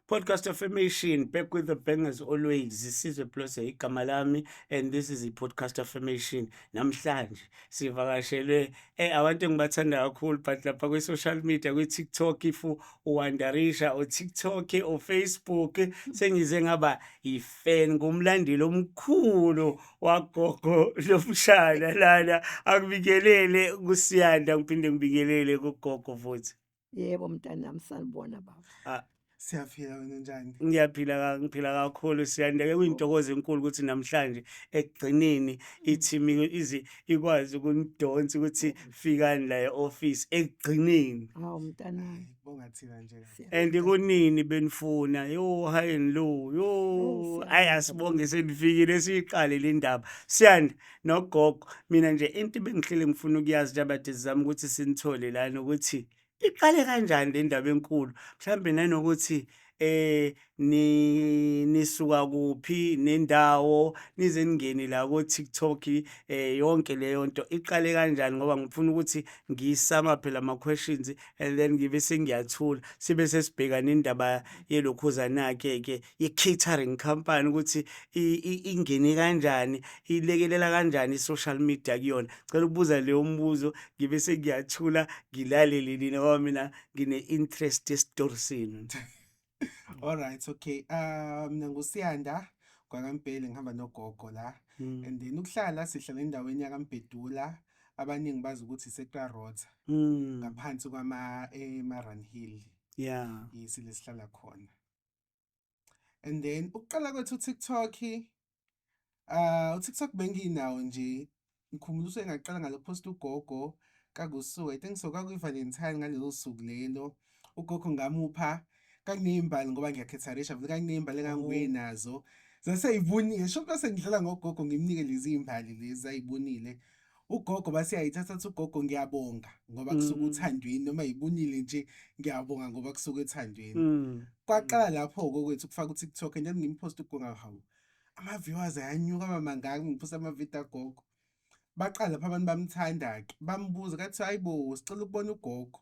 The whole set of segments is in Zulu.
Podcast Affirmation, back with the bang as always. Sizwe Plus igama lami and this is i-podcast affirmation. Namhlanje sivakashelwe abantu engibathanda kakhulu, but lapha kwi-social media, kwi-TikTok, if uwandarisha o TikTok o Facebook, sengize ngaba i-fan, ngumlandeli omkhulu wagogo lomshana lana. Akubingelele kuSiyanda, ngiphinde ngibingelele kugogo futhi. Yebo mntanami, sanibona baba. Ah. Siyaphila, wena njani? Ngiyaphila, ngiphila kakhulu, Siyanda. Kuyintokozo enkulu ukuthi namhlanje ekugcineni i-team ize ikwazi ukunidonsa ukuthi fikani la e-office ekugcineni. Hawu mntanami. Hayi, bonga thina nje. And kunini benifuna, yo, high and low, yo. Siyabonga. Hayi, asibonge senifikile, siyiqale le ndaba. Siyanda nogogo, mina nje into bengihlele ngifuna ukuyazi njengoba sizama ukuthi sinithole lana ukuthi iqale kanjani le ndaba enkulu, mhlambe nanokuthi ni nisuka kuphi nendawo nize ningene la ko TikTok, yonke leyo nto iqale kanjani, ngoba ngifuna ukuthi ngiyisama phela ama questions and then ngibe sengiyathula, sibe sesibheka nendaba yelokhuzana ke ye-catering company ukuthi ingene kanjani, ilekelela kanjani i-social media kuyona. Cela ukubuza leyo mbuzo, ngibe sengiyathula, ngilalele nina ngoba mina ngine-interest yesitori senu. All right, okay. Mina nguSiyanda kwakaMbhele, ngihamba nogogo la. And then ukuhlala, sihlala endaweni yakaMbhedula. Abaningi bazi ukuthi iseKarotha. Ngaphansi kwama eMaran Hill. Yisile sihlala khona. And then ukuqala kwethu TikTok, uTikTok benginawo nje, ngikhumbula usuke ngaqala ngalo post ugogo kakusuka, I think so kwakuyi Valentine ngalelo suku lelo. Ugogo ngamupha kakuneyimbali ngoba ngiyakhetharisha vele, kakuneyimbali engangibuye nazo zaseyibunile sho, bese ngidlala ngogogo, ngimnike lezi imbali lezi ayibunile ugogo, base yayithatha, athi ugogo, "Ngiyabonga ngoba kusuka uthandweni, noma yibunile nje, ngiyabonga ngoba kusuka ethandweni." Kwaqala lapho-ke kwethu ukufaka u-TikTok and then ngimpost ugogo, hawu, ama-viewers ayanyuka, aba mangaka ngiphosta amavidiyo agogo. Baqala lapho abantu bamthanda-ke, bambuza kathi, "Hayi bo, sicela ukubona ugogo."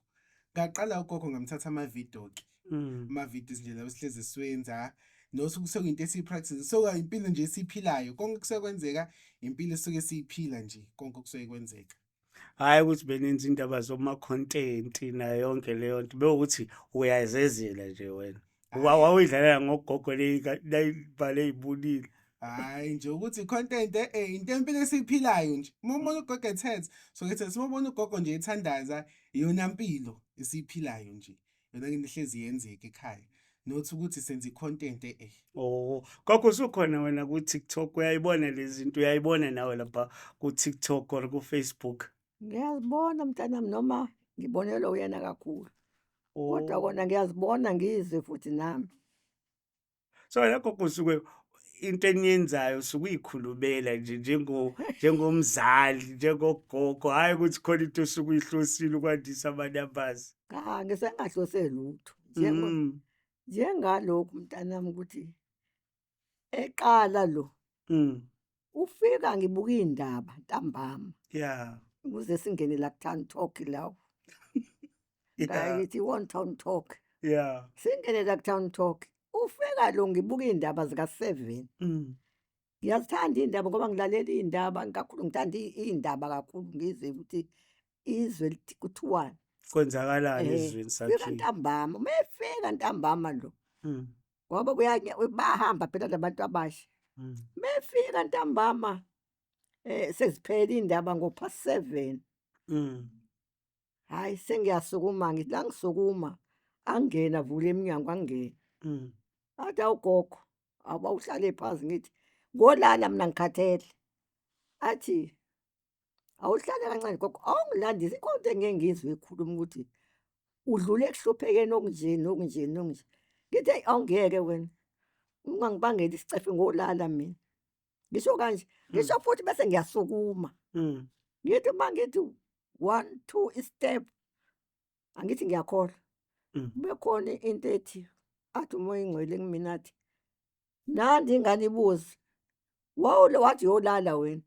Ngaqala ugogo ngamthatha amavidiyo-ke. Amavidiyo nje lawo sihlezi siwenza nosuku sekuyinto esiyi-practice, so impilo nje esiyiphilayo, konke kusuke kwenzeka, impilo esuke siyiphila nje, konke kusuke kwenzeka. Hhayi ukuthi benenza indaba zoma-content nayo yonke leyo nto, bewukuthi uyazezela nje wena. Wawuyidlalela ngogogo ley'bhale ey'bunile. Hhayi nje ukuthi i-content, into empilo esiyiphilayo nje. Uma ubona ugogo ethethe, so ethethe, uma ubona ugogo nje ethandaza, iyona mpilo esiyiphilayo nje. Yona into ehlezi yenzeka ekhaya. Not ukuthi senza i-content. Oh, gogo, usukhona wena ku-TikTok, uyayibona lezi zinto, uyayibona nawe lapha ku-TikTok or ku-Facebook? Ngiyazibona mntanami, noma ngibonelwa uyena kakhulu. Kodwa kona ngiyazibona, ngizwe futhi nami. So wena gogo, usuke into eniyenzayo usuke uyikhulumela nje njengomzali, njengogogo, hhayi ukuthi khona into osuke uyihlosile ukwandisa ama-numbers. Cha, ngisengahlose lutho. Njengalokhu mntanami ukuthi eqala lo ufika ngibuka iy'ndaba ntambama. Ukuze singene la ku-Town Talk lawo. Ngithi one Town Talk. Singene la ku-Town Talk. Ufika lo ngibuka iy'ndaba zika-7. Ngiyazithanda iy'ndaba ngoba ngilalela iy'ndaba kakhulu, ngithanda iy'ndaba kakhulu, ngizwe ukuthi izwe lithi kuthiwani. Kwenzakalani ezweni Fika sakhile. ntambama, uma efika ntambama lo. Ngoba bayahamba phela labantu abasha. Mefika ntambama seziphela iy'ndaba ngo-7:30. Hhayi, sengiyasukuma, ngithi la ngisukuma, angene avule iminyango angene. Athi, "Awu gogo, awuhlale phansi." Ngithi, "Ngolala mina, ngikhathele." Athi, "Awuhlale kancane gogo, awungilandise ikhona into engike ngiyizwe ikhuluma ukuthi udlule ekuhluphekeni okunje nokunje nokunje." Ngithi, "Eyi, awungiyeke wena, ungangibangeli isicefe, ngolala mina." Ngisho kanje, ngisho futhi bese ngiyasukuma. Ngithi uma ngithi one, two, i-step, angithi ngiyakholwa. Kube khona into ethi, athi uMoya oNgcwele kumina, athi, "Nandi ingane ibuze, wawule wathi uyolala wena."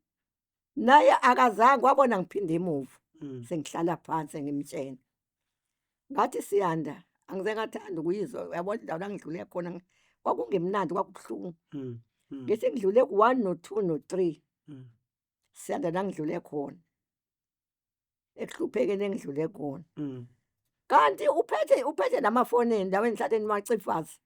Naye akazange wabona ngiphinde emuva. Sengihlala phansi ngimtshela. Ngathi, "Siyanda, Angize ngathanda ukuyizwa, uyabona indawo la ngidlule khona kwakungemnandi, kwakubuhlungu. Ngithi ngidlule ku-one, no-two, no-three. Siyanda la ngidlule khona, ekuhluphekeni engidlule khona. Kanti uphethe namafoni endaweni nihlale niwacifaza.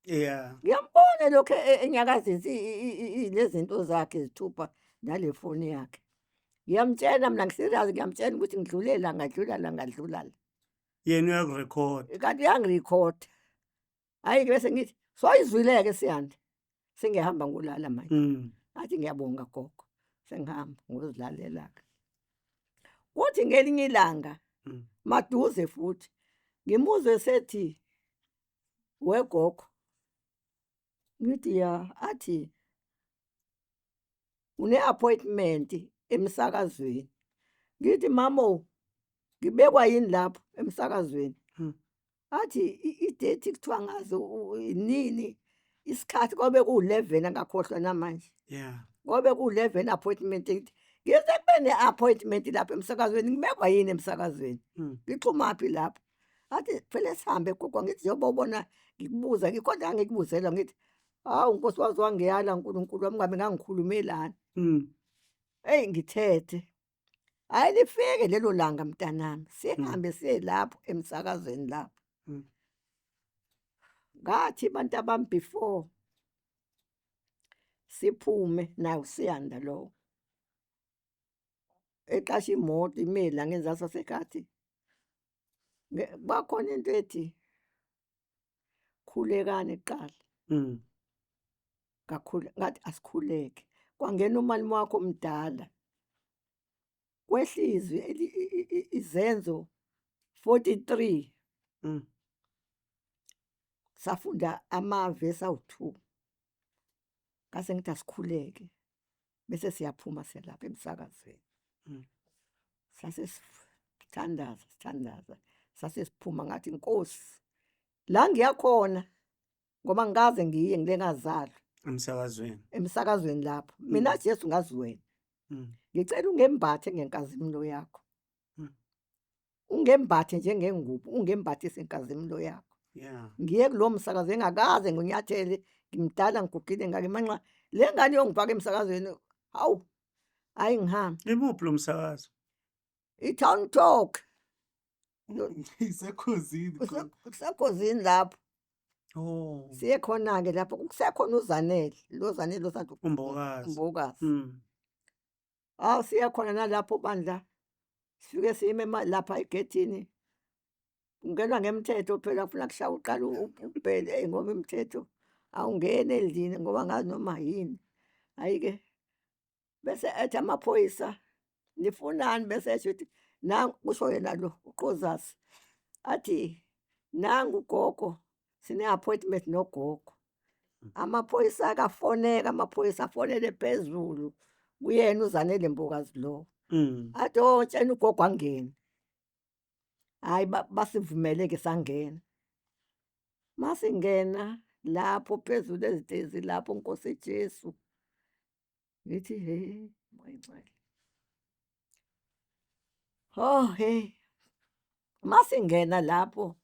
Ngiyambona elokhu enyakazisa lezi zinto zakhe izithupha nale foni yakhe. Ngiyamtshela mina ngi-serious, ngiyamtshela ukuthi ngidlule la, ngadlula la, ngadlula la. Yena uyakurekhoda. Kanti uyangirikhoda. Hhayi-ke bese ngithi, soyizwile-ke Siyanda, sengiyahamba ngolala manje. Athi ngiyabonga gogo, sengihamba ngozilalela-ke. Kuthi ngelinye ilanga, maduze futhi, ngimuzwe sethi, we gogo, ngithi ya, athi une-appointment emsakazweni. Ngithi mamo, ngibekwa yini lapho emsakazweni? Athi i-date kuthiwa ngazi inini, isikhathi kwabe ku-11, angakhohlwa namanje. Kwabe ku-11 appointment, ngithi ngeze kube ne-appointment lapho emsakazweni, ngibekwa yini emsakazweni? Ngixhumaphi lapho? Athi phela sihambe gogo, ngithi njengoba ubona ngikubuza, ngikhona ngikubuzela ngithi hawu Nkosi waze wangiyala uNkulunkulu wami, ngabe ngangikhulumelani? Eyi ngithethe. Hhayi lifike lelo langa mntanami, sihambe siye lapho emsakazweni lapho. Ngathi bantu abami before siphume naye uSiyanda lowo. Eqashe imoto ime la ngenzansi wasekhathi. Kwakhona into ethi khulekani kuqala. Kakhulu ngathi asikhuleke. Kwangena umalume wakho omdala. Kwehlizwe izenzo 43. Safunda amavesi awu-2. Ngase ngithi asikhuleke bese siyaphuma siyalapha emsakazweni. Sase sithandaza, sithandaza, sase siphuma ngathi Nkosi la ngiyakhona ngoba ngikaze ngiye ngile ngazalwa emsakazweni. Emsakazweni lapho. Mina Jesu ngazi wena. Ngicela ungembathe ngenkazimulo yakho. Ungembathe njengengubo, ungembathise inkazimulo yakho. Ngiye kulowo msakazo engakaze nginyathele, ngimdala ngigugile ngake manxa le ngane yongifaka emsakazweni, hawu, hayi ngihambe. Imuphi lo msakazo? I-Town Talk. Isekhozini. Kusekhozini lapho. Oh. Siye khona-ke lapho, kusekhona uZanele, lo Zanele osanda uMbokazi. uMbokazi. Hawu siye khona nalapho bandla. Sifike sime lapha egedini. Ungenwa ngemthetho phela, kufuna kushaya uqala ubhele, eyi ngoba imithetho awungeni endlini ngoba ngazi noma yini. Hhayi-ke bese ethi amaphoyisa nifunani, bese esho ukuthi nangu, kusho yena lo uQozasi, athi nangu ugogo, sine-appointment nogogo. Amaphoyisa akafoneka, amaphoyisa afonele phezulu kuyena uZanele Mbokazi lo. Athi oh tshena ugogo angene. Hhayi basivumele-ke sangena. Masingena lapho phezulu ezitezi lapho Nkosi Jesu. Ngithi he Moya Oyingcwele. Oh he. Masingena lapho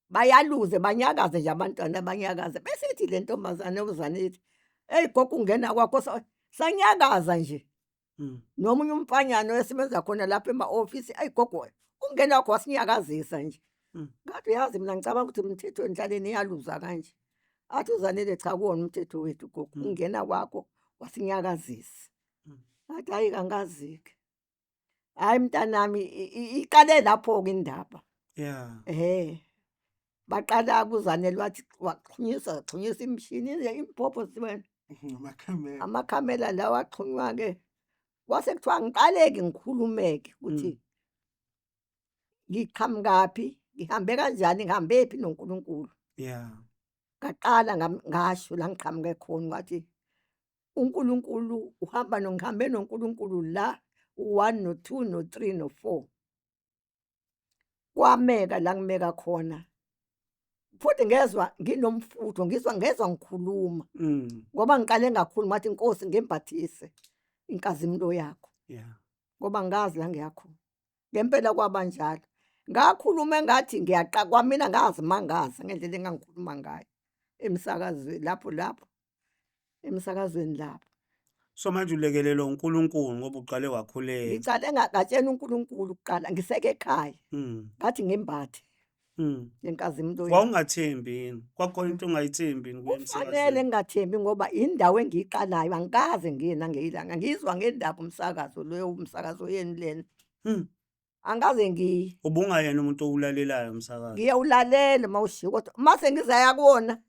bayaluze banyakaze nje abantwana banyakaze bese ithi le ntombazane uZanele ithi eyi gogo ungena kwakho sanyakaza nje. Nomunye umfanyana osebenza khona lapha ema-ofisi, eyi gogo ungena kwakho wasinyakazisa nje. Ngathi uyazi mina ngicabanga ukuthi umthetho enhlaleni iyaluza kanje. Athi uZanele cha kuwona umthetho wethu gogo, ungena kwakho wasinyakazisa. Ngathi hhayi angikazi-ke. Hhayi mntanami iqale lapho-ke indaba. Ehhe. Baqala kuZanele wathi waxhunyiswa xhunyiswa imishini imibhobho wena. Amakhamera. Amakhamera lawa axhunywa-ke. Kwase kuthiwa ngiqale-ke ngikhulume-ke ukuthi ngiqhamukaphi, ngihambe kanjani, ngihambephi noNkulunkulu. Ngaqala ngasho la ngiqhamuke khona ngathi uNkulunkulu uhamba ngihambe noNkulunkulu la u-one no-two no-three no-four. Kwameka la ngimeka khona. Futhi ngezwa nginomfutho, ngizwa ngezwa ngikhuluma. Ngoba ngiqale ngakhuluma ngathi Nkosi ngembathise inkazimulo yakho. Ngoba ngazi la ngiyakhona. Ngempela kwaba njalo. Ngakhuluma engathi ngiyaqa kwamina ngazimangaza ngendlela engangikhuluma ngayo emsakazweni lapho lapho emsakazweni lapho. So manje ulekelelwa uNkulunkulu ngoba uqale wakhuleka. Ngicale ngatshela uNkulunkulu kuqala ngiseke ekhaya. Ngathi ngimbathe. Lenkazimulo yakhe. Wawungathembi yini? Kwakukhona into ongayithembi yini kuye Kufanele emsakazweni? ngingathembi ngoba indawo engiyiqalayo angikaze ngiye nangeyilanga. Ngizwa ngendaba umsakazo loyo umsakazo yenu lena. Angikaze ngiye. Ubungayena umuntu owulalelayo umsakazo? Ngiyawulalela uma ushiwo kodwa uma sengizaya kuwona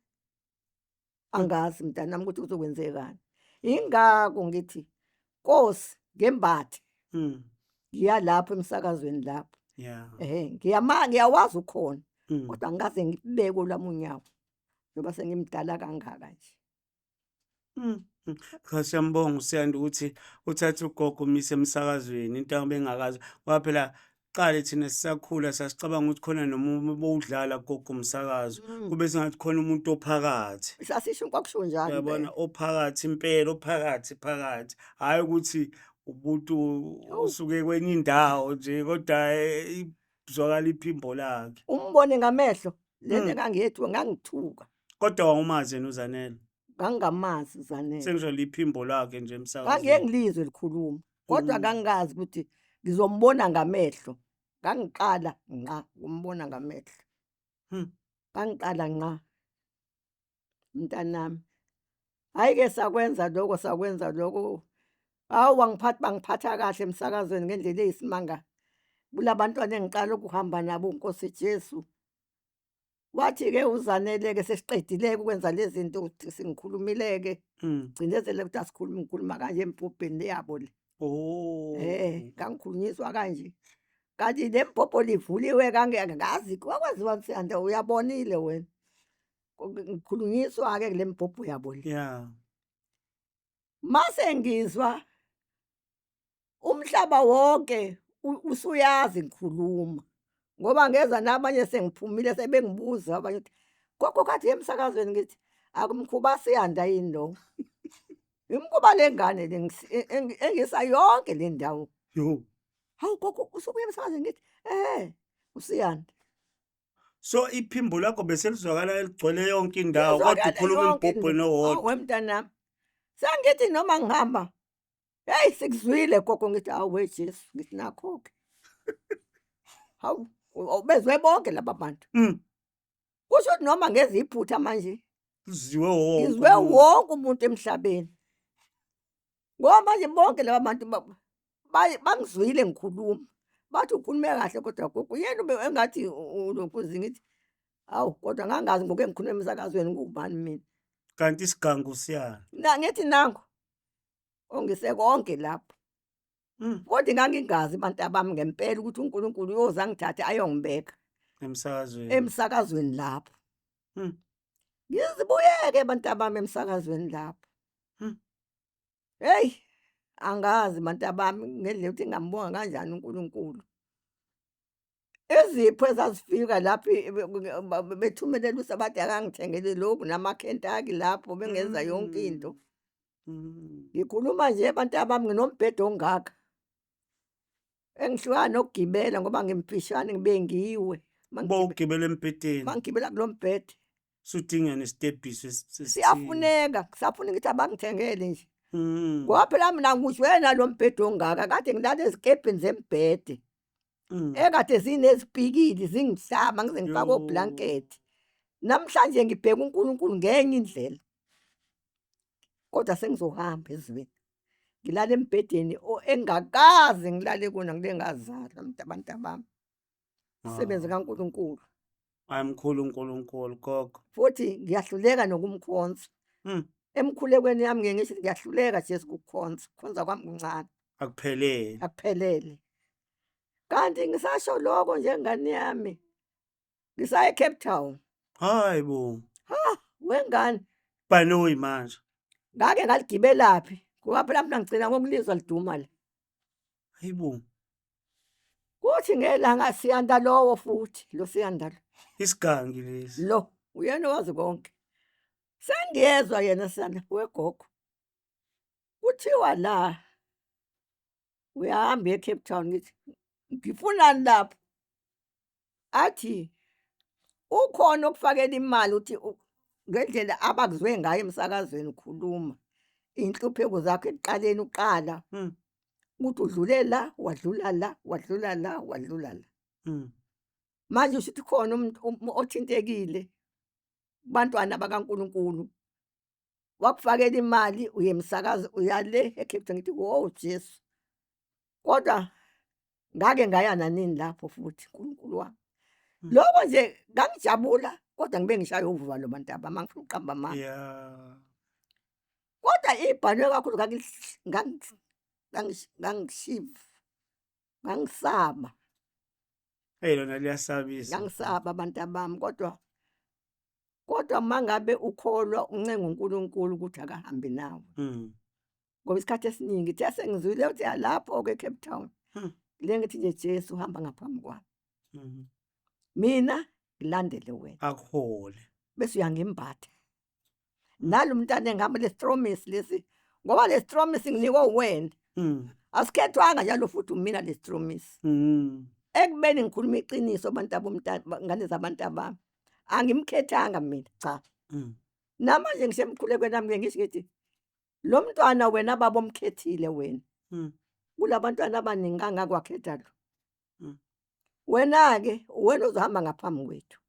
angazi mntanami ukuthi kuzokwenzekani. Yingakho ngithi Nkosi ngembathe. Ngiya lapho emsakazweni lapho. Ehhe ngiyama ngiyawazi ukhona kodwa angikaze ngibeke olwami unyawo ngoba sengimdala kangaka nje. Cha siyambonga uSiyanda ukuthi uthathe ugogo umise emsakazweni into abengakazi ngoba phela qale thina sisakhula sasicabanga ukuthi khona noma bowudlala gogo umsakazo kube sengathi khona umuntu ophakathi. Sasisho kwakusho njalo Uyabona impela. ophakathi impela ophakathi phakathi hhayi ukuthi umuntu usuke kwenye indawo nje kodwa izwakala iphimbo lakhe. Umbone ngamehlo lento engangiyethuka ngangithuka. Kodwa wawumazi yena uZanele? Ngangingamazi uZanele. Sengisho liphimbo lakhe nje emsakazweni. Ngangiye ngilizwe likhuluma kodwa ngangingazi ukuthi ngizombona ngamehlo. Ngangiqala ngqa ukumbona ngamehlo. Ngangiqala ngqa mntanami. Hhayi-ke sakwenza lokho sakwenza lokho. Hawu wangiphatha bangiphatha kahle emsakazweni ngendlela eyisimanga. Kulabantwana engiqala ukuhamba nabo Nkosi Jesu. Wathi-ke uZanele-ke sesiqedile-ke ukwenza lezi zinto ukuthi sengikhulumile-ke. Gcinezele ukuthi asikhulume ngikhuluma kanje embhobheni yabo le. Ngangikhulunyiswa kanje. Kanti le mbhobho livuliwe kangazi kwakwaziwa Siyanda uyabonile wena. Ngikhulunyiswa-ke kule mbhobho yabo le. Mase ngizwa umhlaba wonke usuyazi ngikhuluma ngoba ngeza nabanye sengiphumile sebengibuza abanye ukuthi gogo kade uye emsakazweni ngithi akumkhuba Siyanda yini lo? Imkhuba lengane le engisa yonke le ndawo. Yo. Hawu gogo usubuye emsakazweni ngithi uSiyanda. So iphimbo lakho beselizwakala ligcwele yonke indawo kodwa Lizwakala ukhuluma yonke embhobhweni indawo. owodwa. Awu mntanami. Sengithi noma ngihamba hey sikuzwile gogo ngithi awu we Jesu ngithi nakho-ke. Hawu bezwe bonke laba bantu. Kusho ukuthi noma ngeza iphutha manje Lizwiwe wonke. ngizwe umuntu. wonke umuntu emhlabeni. Ngoba manje bonke laba bantu bangizwile ngikhuluma. Bathi ukhulume kahle kodwa gogo yena ube engathi ulokhuzi ngithi hawu kodwa ngangazi ngoke ngikhulume emsakazweni ngubani mina. Kanti isigangu siyana. Na ngithi nangu ongise konke lapho. Kodwa ngangingazi bantu abami ngempela ukuthi uNkulunkulu uyoze angithathe ayongibeka Emsakazweni. emsakazweni lapho. Ngizibuyeke bantu abami emsakazweni lapho. Hey angazi bantu abami ngendlela ukuthi ngingambonga kanjani uNkulunkulu. Izipho ezazifika lapho bethumelela uSabatha akangithengele lokhu namaKentaki lapho bengenza yonke into. Ngikhuluma nje abantu abami nginombhedo ongaka. Engihlukana nokugibela ngoba ngimfishane ngibe ngiwe. Bowugibela embhedeni. Mangigibela kulo mbhede. Sudinga nesitebhiso esithile. Siyafuneka, kusafuna ukuthi abangithengele nje. Ngoba phela mina ngizwe nalo mbhedo ongaka kade ngilala ezikebheni zembhede. Ekade zinezipikili zingihlaba ngize ngifake oblanket. Namhlanje ngibheka uNkulunkulu ngenye indlela. Kodwa sengizohamba ezweni. Ngilala embhedeni engakaze ngilale kuwona ngile ngazalwa abantu abami. Umsebenzi kaNkulunkulu. Hayi mkhulu uNkulunkulu gogo. Futhi ngiyahluleka nokumkhonza. Emkhulekweni yami ngiye ngisho ngiyahluleka Jesu ukukhonza. Ukukhonza kwami kuncane. Akuphelele. Akuphelele. Kanti ngisasho lokho njengane yami. Ngisaya eCape Town. Hayi bo. Ha, wengane. Bhanoyi manje. Ngake ngaligibelaphi ngoba phela mina ngigcina ngokulizwa liduma le. Hayibo. Kuthi ngelanga Siyanda lowo futhi lo Siyanda lo. Isigangi lesi. Lo uyena owazi konke. Sengiyezwa yena Siyanda wegogo. Kuthiwa la uyahamba eCape Town ngithi ngifunani lapho? Athi ukhona okufakela imali uthi ngendlela abakuzwe ngayo emsakazweni ukhuluma iy'nhlupheko zakho ekuqaleni uqala ukuthi udlule la, wadlula la, wadlula la, wadlula la. Manje ushuthi khona umuntu othintekile kubantwana bakaNkulunkulu, wakufakela imali uye emsakazo, uya le eCape Town. Ngithi wo Jesu, kodwa ngake ngaya nanini lapho futhi Nkulunkulu wami. Lokho nje ngangijabula kodwa ngibe ngishaywa uvalo bantabami, angifuni ukuqamba amanga. Kodwa ibhalwe kakhulu ngangishiva, ngangisaba. Eyi lona liyasabisa. Ngangisaba bantabami kodwa uma ngabe ukholwa uncenga uNkulunkulu ukuthi akahambe nawe. Ngoba isikhathi esiningi ithe sengizwile ukuthi lapho-ke eCape Town. Le ngithi nje Jesu uhamba ngaphambi kwami. Mina ngilandele wena. Akuhole. Bese uyangimbatha. Nalo mntana engihamba le promise lesi ngoba le promise nginikwe uwena. Asikhethwanga njalo futhi umina le promise. Ekubeni ngikhuluma iqiniso abantu abomntana ngane zabantu abami. Angimkhethanga mina cha. Namanje ngisemkhulekweni nami ngisho ngithi lo mntwana wena baba omkhethile wena. Kulabantwana abaningi kangaka wakhetha lo. Wena-ke wena ozohamba ngaphambi kwethu.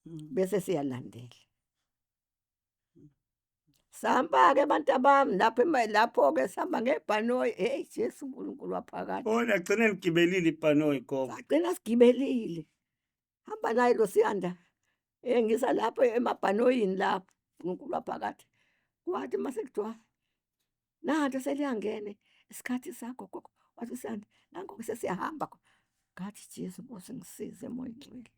Bese siyalandela. Sahamba-ke abantu abami lapho lapho-ke sihamba ngebhanoyi. Hey Jesu uNkulunkulu waphakade. Oh, nagcina nigibelile ibhanoyi gogo. Sagcina sigibelile. Hamba naye lo Siyanda. Ngisa lapho emabhanoyini lapho uNkulunkulu waphakade. Kwathi mase kuthiwa nanto seliyangena isikhathi sakho gogo. Wathi uSiyanda nango sesiyahamba. Ngathi Jesu Nkosi ngisize Moya oNgcwele.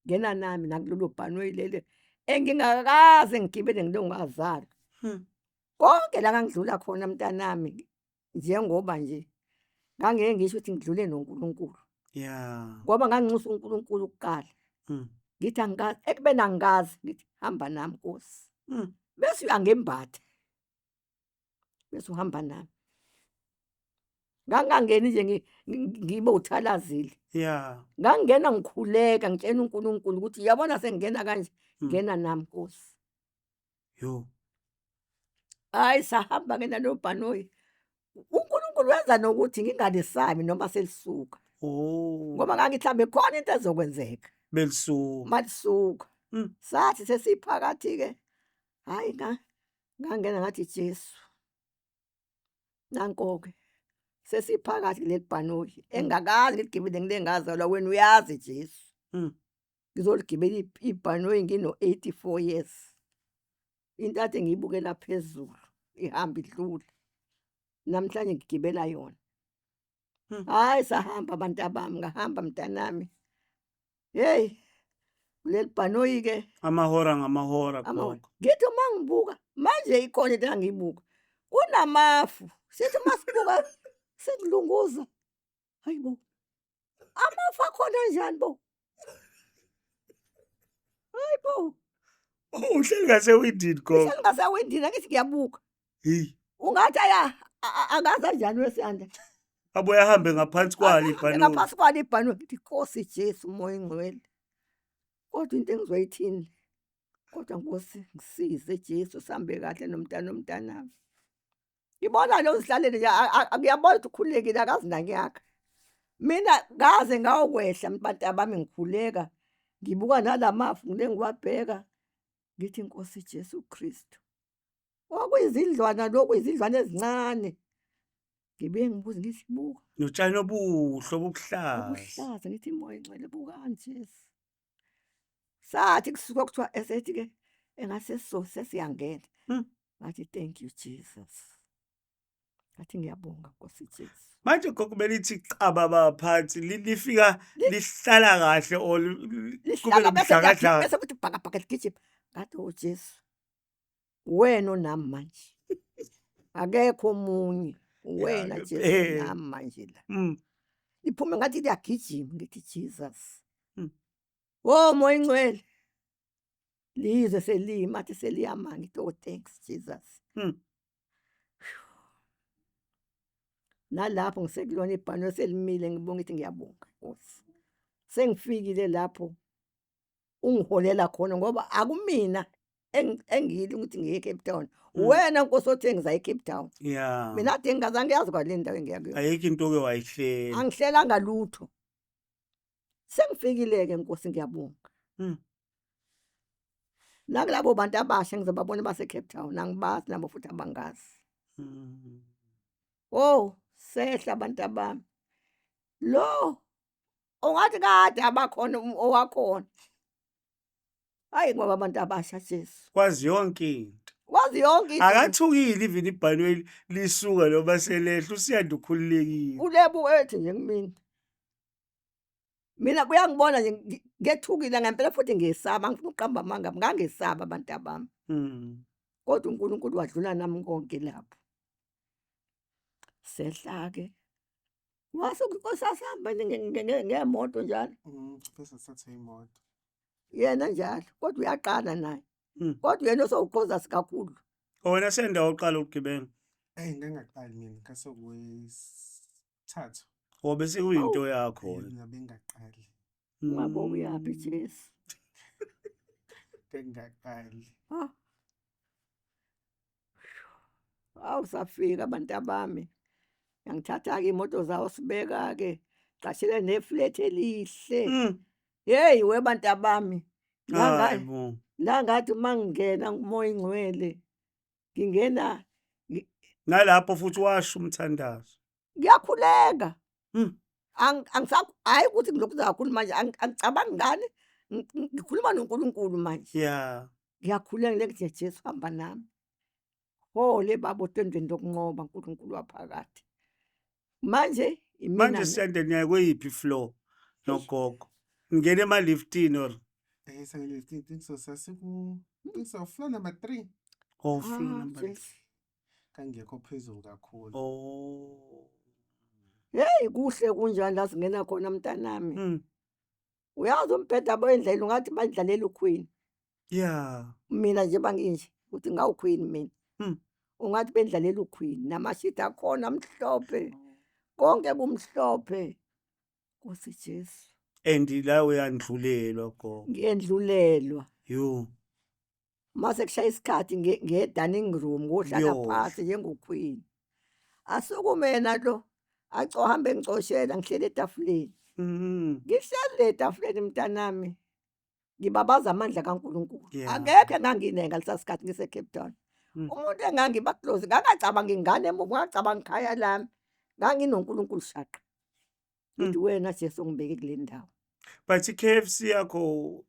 Ngena nami nakulolu bhanoyi leli engingakaze ngigibele ngilo ngazalwa. Konke la ngangidlula khona mntanami njengoba nje ngangeke ngisho ukuthi ngidlule noNkulunkulu. Ngoba nganginxusa uNkulunkulu kuqala. Ngithi angikaze, ekubeni angikaze ngithi hamba nami Nkosi. Bese uyangembatha. Bese uhamba nami. Ngangingangeni nje ngibe uthalazile. Ngangingena ngikhuleka ngitshela uNkulunkulu ukuthi uyabona sengingena kanje, ngena nami Nkosi. Yo. Hayi sahamba ke nalo bhanoyi. uNkulunkulu wenza nokuthi ngingalisabi noma selisuka. Ngoba ngangithi mhlambe khona into ezokwenzeka. Belisuka. Malisuka. Sathi sesiphakathi ke. Hayi ngangena ngathi Jesu. Nanko ke. Sesiphakathi kuleli bhanoyi engakaze ngiligibele ngile ngazalwa wena uyazi Jesu. Ngizoligibela ibhanoyi ngino 84 years. Into ade ngiyibukela phezulu ihamba idlula. Namhlanje ngigibela yona. Hayi sahamba abantu abami ngahamba mntanami. Hey kuleli bhanoyi ke amahora ngamahora gogo. Ngithi uma ngibuka manje ikhona into engiyibuka. Kunamafu. Sithi masibuka sekulunguza. Hayibo. Amafu akhona njani bo? Hayibo. Uhleli ngasewindini gogo. Uhleli ngasewindini angithi ngiyabuka. Hey. Ungathi aya akazi kanjani wesiyanda. Abuye ahambe ngaphansi kwalo ibhanoyi. Ngaphansi kwalo ibhanoyi ngithi Nkosi Jesu Moya oNgcwele. Kodwa into engizoyithini? Kodwa Nkosi ngisize Jesu sihambe kahle nomntana nomntanami. Ngibona lo uzihlalele nje ngiyabona ukuthi ukhululekile akazi nanyaka. Mina ngaze ngawokwehla bantabami ngikhuleka ngibuka nalamafu ngile ngiwabheka ngithi Nkosi Jesu Kristu. Kwakuyizindlwana lokhu izindlwana ezincane. Ngibuye ngibuze ngithi buka. Notshani obuhle obubuhlaza. Obuhlaza ngithi Moya oNgcwele bukani Jesu. Sathi kusuka kuthiwa esethi ke engase so sesiyangena. Ngathi thank you Jesus. Ngathi ngiyabonga Nkosi Jesu. Manje gogo belithi caba baphansi lifika lihlala kahle or kube nomdlakadlaka. Bese kuthi bhaka bhaka ligijima. Ngathi oh Jesu. Wena onami manje. Akekho omunye. Wena Jesu nami manje la. Liphume ngathi liyagijima ngithi Jesus. Oh Moya oNgcwele. Lizwe selima athi seliyama ngithi oh thanks Jesus. Nalapho ngisekulona ibhanoyi selimile ngibonga ngithi ngiyabonga. Nkosi. Sengifikile lapho ungiholela khona ngoba akumina engiyile ukuthi ngiye eCape Town. Wena Nkosi othe ngiza eCape Town. Mina kade ngingazange ngiyazi kwale ndawo engiya kuyona. Ayikho into oke wayihlela. Angihlelanga lutho. Sengifikile-ke Nkosi ngiyabonga. Nakulabo bantu abasha ngizobabona base-Cape Town, angibazi nabo futhi abangazi. Oh, sehla abantu abami. Lo ungathi kade abakhona owakhona. Hayi ngoba abantu abasha Jesu. Kwazi yonke into. Wazi yonke into. Akathukile even ibhanoyi lisuka noma selehla usiyanda ukhululekile. Ulebu ethi nje kumina. Mina kuyangibona nje ngethukile ngempela futhi ngiyesaba angifuni ukuqamba amanga ngangesaba abantu abami. Kodwa uNkulunkulu wadlula nami konke lapho. Sehla-ke. Wase sasihamba ngemoto njalo. Bese sithatha imoto. Yena njalo kodwa uyaqala naye. Kodwa yena osewuqhoza kakhulu. Wena senda uqala ukugibela. Eyi ngangaqali mina ngasokwesithathu. Oh bese kuyinto yakho. Mina bengaqali. Ungabe uyaphi Jesu. Bengaqali. Ah. Awu safika abantu abami. Yangithatha-ke imoto zawo sibeka-ke. Qashele ne-flat elihle. Hey we bantu abami. Hayi bo. La ngathi uma ngingena ngumoya ingcwele. Ngingena nalapho futhi washo umthandazo. Ngiyakhuleka. Hayi ukuthi ngilokhu kakhulu manje angicabangi ngani ngikhuluma noNkulunkulu manje. Ngiyakhuleka ngithi Jesu hamba nami. Hole baba otendweni lokunqoba uNkulunkulu waphakade. Manje imina Manje siyande niya kweyiphi floor nogogo? Ngene ema liftini or Sangene I think so sasiku I think so floor number 3. Oh, floor number 3. Kangekho phezulu kakhulu. Oh. Hey kuhle kunjani la singena khona mntanami. Uyazi umbheda aboyendlela ungathi bandlalela uQueen. Mina nje banginje ukuthi ngawuQueen mina. Ungathi bendlalela uQueen namashidi akhona amhlophe. Konke kumhlophe. Nkosi Jesu. And la uyandlulelwa gogo. Ngiyendlulelwa. Yo. Mase kushaya isikhathi ngiye dining room ngohlala phansi njengoQueen. Asukume yena lo ahambe engicoshela ngihleli etafuleni. Ngihleli etafuleni mntanami. Ngibabaza amandla kaNkulunkulu. Akekho enganginaye ngalesa sikhathi ngise Cape Town. Umuntu engangiba close ngangacabanga ingane emuva ngacabanga ikhaya lami. NganginoNkulunkulu shaqa. Ngithi wena Jesu ungibeke kule ndawo. But i-KFC yakho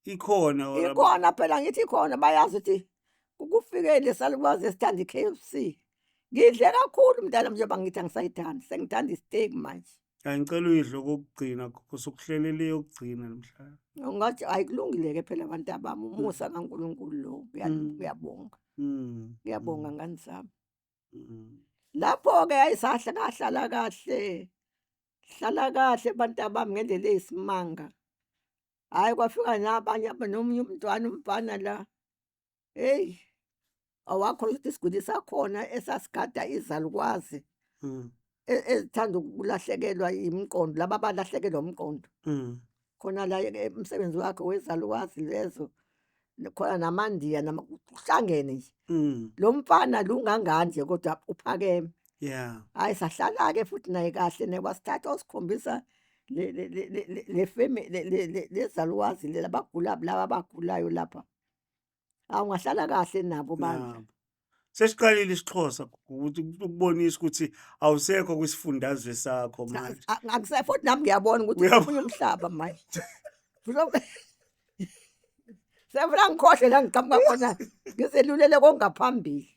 ikhona or ikhona phela ngithi ikhona bayazi ukuthi kufike lesalukwazi esithanda i-KFC. Ngidle kakhulu mntana njengoba ngithi angisayithandi sengithanda i-steak manje. Ngicela uyidle okokugcina gogo sokuhlelele yokugcina namhlanje. Ungathi ayikulungile ke phela abantu abami umusa kaNkulunkulu lo ngiyabonga. Ngiyabonga ngani zami. Lapho ke ayisahla kahlala kahle. Hlala kahle abantu abami ngendlela eyisimanga. Hayi kwafika nabanye nomunye umntwana umfana la. Hey awakho ukuthi isiguli sakhona esasigada izalukwazi. Ezithanda ukulahlekelwa imiqondo laba abalahlekelwa umqondo. Khona la umsebenzi wakhe wezalukwazi lezo khona namandiya kuhlangene nje. Lo mfana lungangani nje kodwa uphakeme. Hayi sahlala ke futhi naye kahle naye wasithatha wasikhombisa le family lezalukwazi labagula laba abagulayo lapha. Awu ngahlala kahle nabo bandla. Sesiqalile isiXhosa ukuthi ukubonisa ukuthi awusekho kwisifundazwe sakho manje. Akusekho futhi nami ngiyabona ukuthi omunye umhlaba manje. Sefuna ngikhohle la ngiqhamuka khona ngizelulele kongaphambili.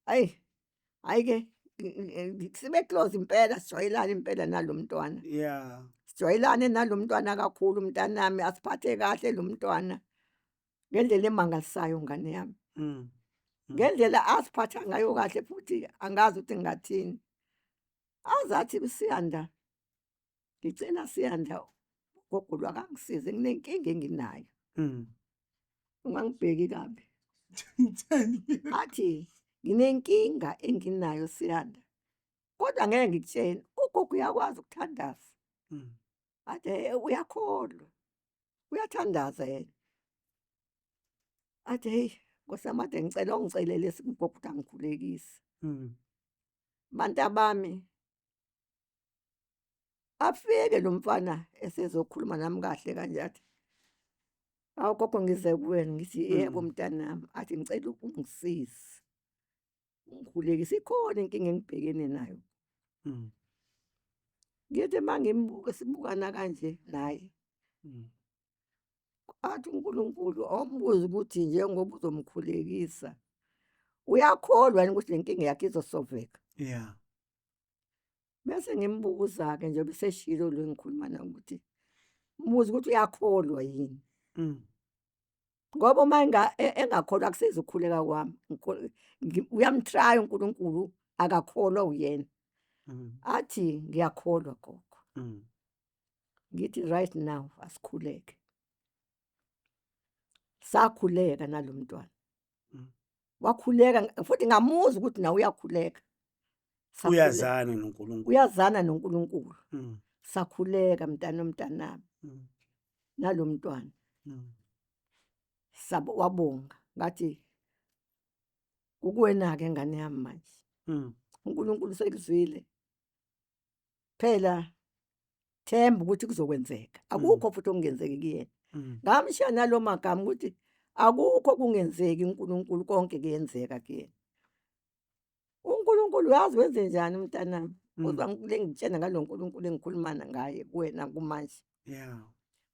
Hayi hayi ke sibe close impela sijwayelane impela nalomntwana. Sijwayelane nalomntwana kakhulu mntanami asiphathe kahle lo mntwana. Ngendlela emangalisayo ngane yami. Ngendlela asiphatha ngayo kahle futhi angazi ukuthi ngingathini. Azathi uSiyanda ngicela Siyanda ugogo lwakangisize nginenkinga enginayo. Ungangibheki kabi. Athi nginenkinga enginayo Siyanda. Kodwa ngeke ngikutshele ugogo uyakwazi ukuthandaza. Athi, "Eh, uyakholwa, uyathandaza yena." Athi, "Heyi, Nkosi yami, ade ngicela ungicelele ugogo ukuthi angikhulekise." Bantabami, afike lo mfana esezokhuluma nami kahle kanje athi, "Hawu gogo, ngize kuwena." Ngithi, "Yebo mntanami." Athi, "Ngicela ungisize, ungikhulekise, ikhona inkinga engibhekene nayo." Ngithi uma ngimbuka sibukana kanje naye, athi uNkulunkulu awumbuze ukuthi njengoba uzomkhulekisa, uyakholwa yini ukuthi le nkinga yakhe izosoveka? Bese ngimbuza-ke njengoba eseshilo lo engikhuluma naye ukuthi, mbuze ukuthi uyakholwa yini? Ngoba uma engakholwa akusizi ukukhuleka kwami. Uyam-try-a uNkulunkulu, akakholwa uyena. Athi, "Ngiyakholwa gogo." Ngithi, "Right now, asikhuleke." Sakhuleka nalo mntwana. Wakhuleka futhi ngamuzwa ukuthi nawe uyakhuleka. Sakhuleka. Uyazana noNkulunkulu. Uyazana noNkulunkulu. Sakhuleka mntana omntanami. Nalo mntwana. Sabo wabonga ngathi kukuwena-ke ngane yami manje. uNkulunkulu sekuzwile. Phela themba ukuthi kuzokwenzeka. Akukho futhi okungenzeki kuyena. Ngamshiya nalo magama ukuthi akukho kungenzeki uNkulunkulu, konke kuyenzeka kuyena. uNkulunkulu uyazi wenze njani mntanami? Uzwa le ngitshena ngalo nkulunkulu engikhuluma ngaye kuwena kumanje.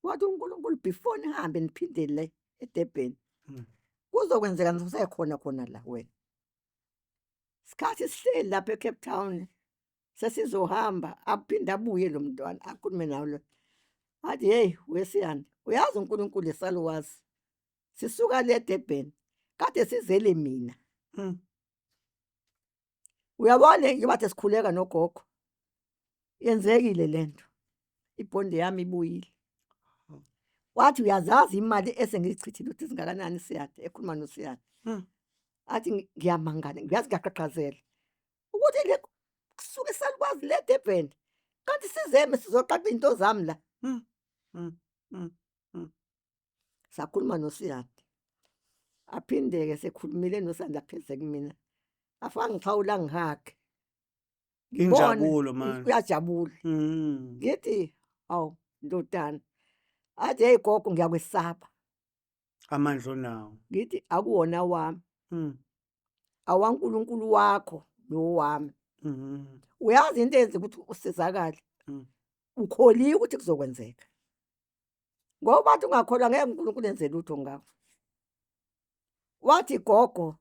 Wathi uNkulunkulu before nihambe niphinde le eDurban. Kuzokwenzeka nisekhona khona la wena. Sikhathi sihleli lapha eCape Town sesizohamba, aphinde abuye lo mntwana akhulume nawe lo. Athi, "Hey wesiyana, uyazi uNkulunkulu esaluwazi. Sisuka le eDurban kade sizele mina." Uyabona njengoba kade sikhuleka nogogo. Yenzekile lento. Ibhondi yami ibuyile. Wathi uyazazi imali esengiyichithile ukuthi zingakanani Siyanda, ekhuluma noSiyanda. Athi ngiyamangala, ngiyazi ngiyaqhaqhazela. Ukuthi le kusuke salukwazi le Durban. Kanti sizeme sizoqaqa into zami la. Sakhuluma noSiyanda. Aphinde-ke sekhulumile noSiyanda apheze kumina. Afake ngixhawula ngihage. Injabulo manje. Uyajabula. Ngithi, "Awu ndodana." Athi, "Hey gogo, ngiyakwesaba." Amandla onawo. Ngithi, "Akuwona wami. AwaNkulunkulu wakho lo wami." Uyazi into eyenza ukuthi usizakale. Ukholiwe ukuthi kuzokwenzeka. Ngoba bathi ungakholwa ngeke uNkulunkulu enze lutho ngawe. Wathi gogo,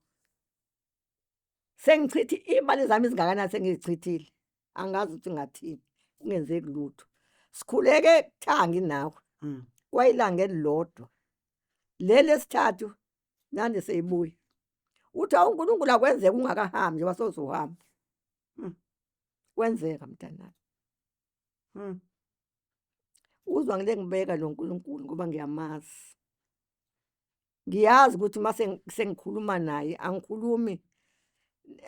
sengichithe imali zami ezingakanani sengizichithile. Angazi ukuthi ngathini, kungenzeki lutho. Sikhuleke thangi nawe. Kwayilanga elilodwa. Leli lesithathu nandi seyibuya. Uthi awu uNkulunkulu akwenzeke ungakahambi njengoba sewuzohamba. Kwenzeka mntanami. Uzwa ngile ngibeka lo nkulunkulu ngoba ngiyamazi. Ngiyazi ukuthi uma sengikhuluma naye angikhulumi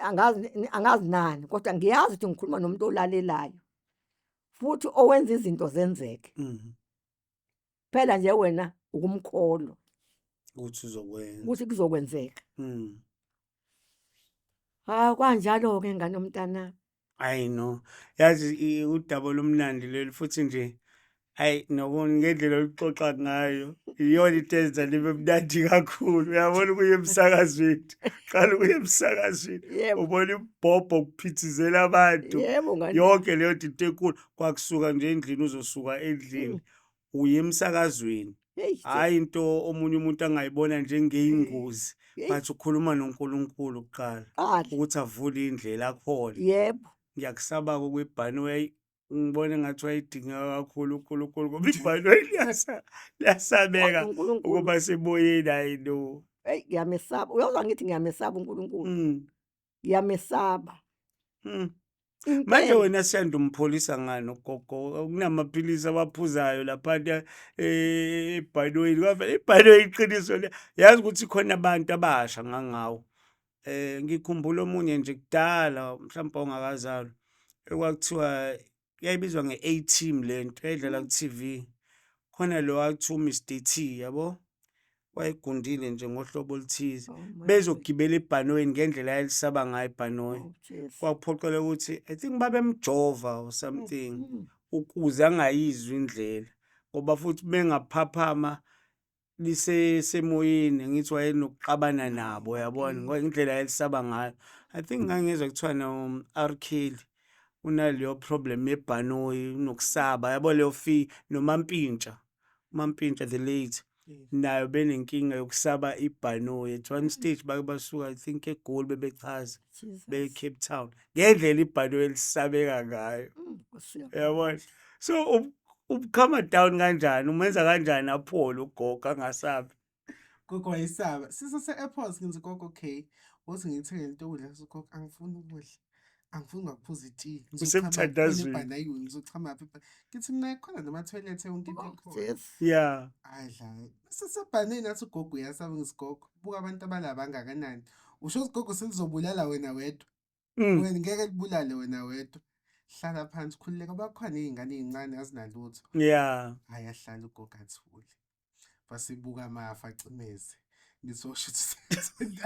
angazi angazi nani, kodwa ngiyazi ukuthi ngikhuluma nomuntu olalelayo futhi owenza izinto zenzeke. Phela nje wena ukumkholwa ukuthi uzokwenza, ukuthi kuzokwenzeka. Ha, kwanjalo-ke ngane yomntanami. Ayi no, yazi udaba olumnandi lolu futhi nje, ayi noko ngendlela oluxoxa ngayo iyona into eyenza libe mnandi kakhulu. Uyabona ukuya emsakazweni, qala ukuya emsakazweni, ubona imbhobho kuphithizela abantu. Yebo ngane. Yonke leyo nto into enkulu. Kwakusuka nje endlini, uzosuka endlini uye emsakazweni. Hhayi into omunye umuntu angayibona njengeyingozi, but ukhuluma noNkulunkulu kuqala ukuthi avule indlela akhona. Ngiyakusaba-ke okwebhanoyi, ngibona engathi wayedingeka kakhulu uNkulunkulu ngoba ibhanoyi liyasabeka ukuba semoyeni, hhayi no. Eyi ngiyamesaba, uyozwa ngithi ngiyamesaba uNkulunkulu. Ngiyamesaba. Manje wena Siyanda umpholisa ngani ugogo? Kunamaphilisi awaphuzayo laphana ebhanoyini. Kwavele ibhanoyi iqiniso le. Yazi ukuthi khona abantu abasha ngangawo. Ngikhumbula omunye nje kudala mhlawumbe ongakazalwa ekwakuthiwa Yayibizwa nge-A Team lento yayidlala ku-TV. Khona lo wakuthiwa uMr T yabo. Wayegundile nje ngohlobo oluthize. Oh my Bezogibela ebhanoyini ngendlela ayelisaba ngayo ibhanoyi. Oh, Jesu. Kwaphoqeleka ukuthi I think babemjova or something ukuze angayizwa indlela ngoba futhi bengaphaphama lisesemoyeni ngithi wayenokuxabana nabo yabona ngoba indlela ayelisaba ngayo. I think ngangizwa kuthiwa no R Kelly unaleyo problem yebhanoyi unokusaba yabo leyo fee noMampintsha uMampintsha the late nayo benenkinga yokusaba ibhanoyi at one stage bake basuka I think eGoli bebechaza Jesus. beye Cape Town ngendlela ibhanoyi elisabeka ngayo Nkosi yami. yabona so ubukhama down kanjani umenza kanjani aphole ugogo angasabi? Gogo wayesaba. Sisase-airport ngithi gogo okay. Uthi ngithenge into yokudla ngithi gogo angifuni ukudla. Angifuni ngakuphuza itiye. Usemthandazweni. Ibhanayoni ngizochama phi? Ngithi mina khona nama-toilet yonke into Oh, ikhona. Jesu. Yeah. Adla. Sisebhaneni athi ugogo uyasaba ngithi gogo buka abantu abalaba kangakanani. Usho ukuthi gogo selizobulala wena wedwa. Wena ngeke libulale wena wedwa. Hlala phansi khululeka bakhona iy'ngane ey'ncane azinalutho. Yeah. Hhayi ahlale ugogo athule. Basibuka amafa acimeze. Ngizosho ukuthi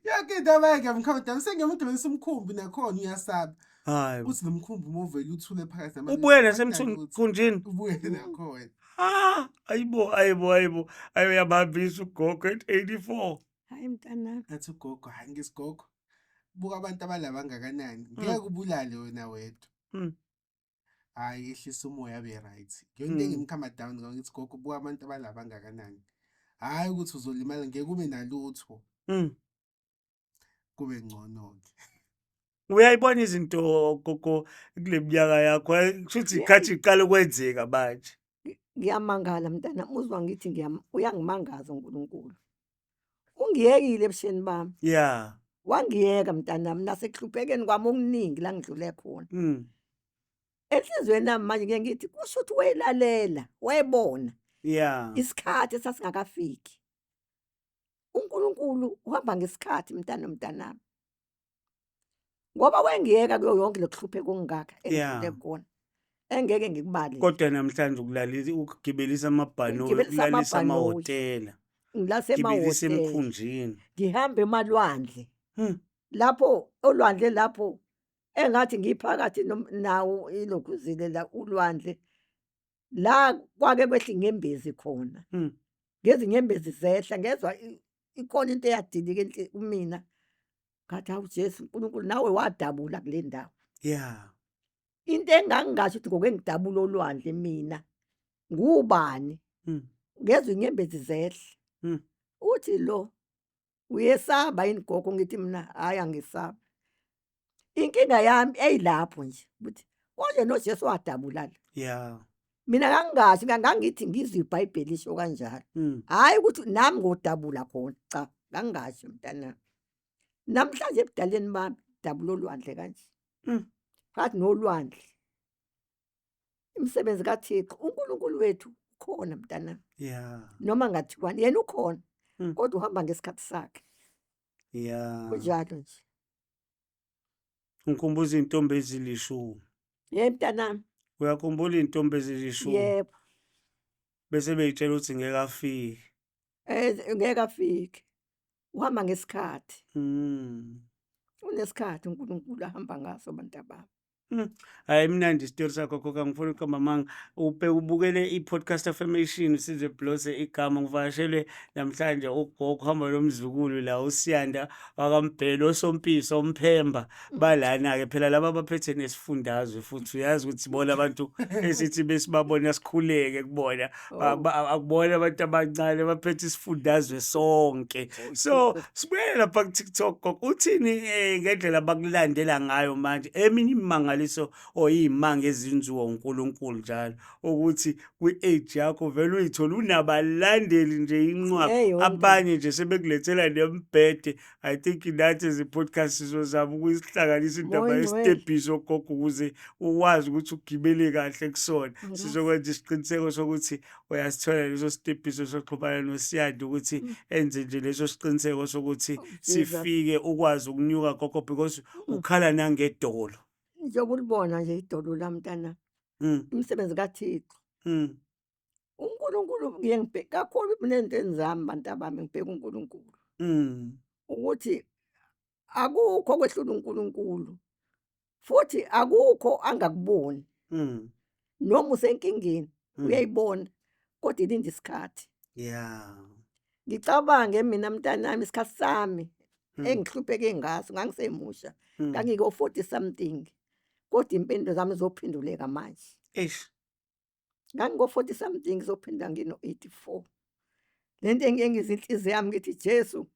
yonke into abayeke mkhawuda sengiyamugibelisa umkhumbi nakhona uyasaba. Hayi. Uthi nomkhumbi uma uvele uthule phakathi namanzi, Ubuye akunalutho. nasemthunjini. Ubuye nakhona. Ah, ayibo ayibo ayibo. Ayoyabambisa ugogo at 84. Hayi mntanami. Athi ugogo, hayi ngisigogo. Buka abantu abalaba kangakanani. Ngeke ubulale wena wedwa. Hhayi ehlisa umoya abe right. Yonke into engimkhama down ngayo ngithi gogo buka abantu abalaba kangakanani. Hhayi ukuthi uzolimala ngeke ube nalutho. Kube ngcono-ke. Uyayibona izinto gogo kule minyaka yakho kusho ukuthi ikhathi iqala ukwenzeka manje. Ngiyamangala mntana uzwa ngithi uyangimangaza uNkulunkulu. Ungiyekile ebusheni bami. Yeah. Wangiyeka mntanami nasekuhluphekeni kwami okuningi la ngidlule khona. Enhliziyweni yami manje ngike ngithi kusho ukuthi wayelalela, wayebona. Yeah. Isikhathi esasingakafiki. uNkulunkulu uhamba ngesikhathi mntana mntanami. Ngoba wengiyeka kuyo yonke lokuhlupheka okungaka engidlule kukona. Engeke ngikubale. Kodwa namhlanje ukulalisa ukugibelisa amabhanoyi, Ukugibelisa ukulalisa amabhanoyi. amahhotela, Ngilase gibelisa emahhotela. emkhunjini. Ngihamba emalwandle. Lapho olwandle lapho engathi ngiphakathi nawo ilokhuzile la ulwandle. La kwake kwehla inyembezi khona. Ngezinyembezi zehla ngezwa ikhona into eyadilika kumina. Ngathi hawu Jesu uNkulunkulu nawe wadabula kule ndawo. Yeah. Into engangingasho ukuthi ngoke ngidabula olwandle mina ngubani? Ngezwa inyembezi zehla. Uthi lo uyesaba yini gogo? Ngithi mina hhayi angisabi. Inkinga yami eyilapho nje ukuthi konje noJesu wadabula la. Yeah. Mina ngangingasho ngangithi ngizwe iBhayibheli lisho kanjalo. Hhayi ukuthi nami ngodabula khona cha ngangingasho mntanami. Namhlanje ebudaleni bami dabula olwandle kanje. Phakathi nolwandle. Imisebenzi kaThixo uNkulunkulu wethu ukhona mntanami. Yeah. Noma ngathiwani yena ukhona kodwa uhamba ngesikhathi sakhe. Yeah. Kunjalo nje. Ngikhumbuza iy'ntombi ezilishumi. Yebo mntanami. Uyakhumbula iy'ntombi ezilishumi? Yebo. Bese bey'tshela ukuthi ngeke afike. Ngeke afike. Uhamba ngesikhathi. Unesikhathi uNkulunkulu ahamba ngaso bantabami. Hhayi mnandi isitori sakho gogo, angifuni ukuqamba amanga. Ubukele i-podcast affirmation Sizwe Blose igama ngivakashelwe namhlanje ugogo uhamba nomzukulu la uSiyanda wakaMbhele osompiso omphemba balana-ke phela laba abaphethe nesifundazwe futhi uyazi ukuthi bona abantu esithi besibabona sikhuleke kubona akubona abantu abancane baphethe isifundazwe sonke. So sibuyele lapha ku-TikTok gogo, uthini ngendlela abakulandela ngayo manje eminye imimangaliso or iy'manga ezenziwa uNkulunkulu njalo ukuthi kwi-age yakho vele uyithole unabalandeli nje inqwaba abanye nje sebekulethela nembhede. I think nathi as i-podcast sizozama ukuyihlanganisa indaba yesitebhiso gogo ukuze ukwazi ukuthi ugibele kahle kusona. Sizokwenza isiqiniseko sokuthi uyasithola leso sitebhiso sokuxhumana noSiyanda ukuthi enze nje leso siqiniseko sokuthi sifike ukwazi ukunyuka gogo because ukhala nangedolo. Njengoba ulibona nje idolo lami mntanami, imisebenzi kaThixo. UNkulunkulu ngiye ngibheke kakhulu mina ey'ntweni zami bantabami ngibheka uNkulunkulu. Ukuthi akukho okwehlula uNkulunkulu, futhi akukho angakuboni. Noma usenkingeni uyayibona, kodwa ilinde isikhathi. Yeah. Ngicabange mina mntanami isikhathi sami engihlupheke ngaso ngangisemusha, ngangiko-40 something, kodwa iy'mpendulo zami zophenduleka manje. Eish. Ngangingo-40 something ngizophinda ngino-84. Le nto engiye ngizwe inhliziyo yami ngithi Jesu,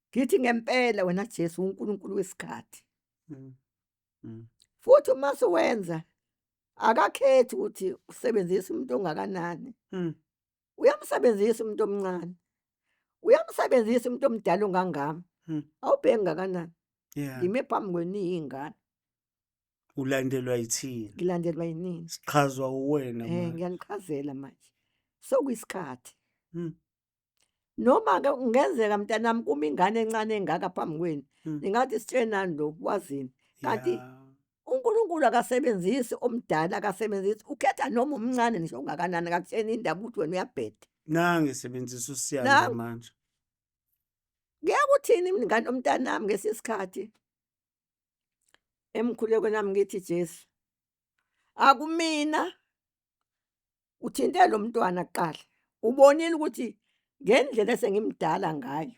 ngithi ngempela wena Jesu uNkulunkulu wesikhathi. Futhi uma suwenza akakhethi ukuthi usebenzisa umuntu ongakanani. Uyamsebenzisa umuntu omncane. Uyamsebenzisa umuntu omdala ongangami. Awubheki ngakanani. Yeah. Ngime phambi kwenu niyingane. Ulandelwa yithina. Ngilandelwa yinina. Sichazwa uwena manje. Ngiyanichazela manje. Sekuyisikhathi. Noma ke kungenzeka mntanami kuma ingane encane engaka phambi kwenu. Ningathi sitshenani lo wazini. Kanti uNkulunkulu akasebenzisi omdala, akasebenzisi, ukhetha noma umncane ngisho ungakanani, akakutsheni indaba ukuthi wena uyabheda. Nange sebenzisa uSiyanda manje. Ngeke uthini mngane omntanami ngesisikhathi emkhulekweni nami ngithi Jesu akumina uthinte lo mntwana kuqala, ubonile ukuthi ngendlela esengimdala ngayo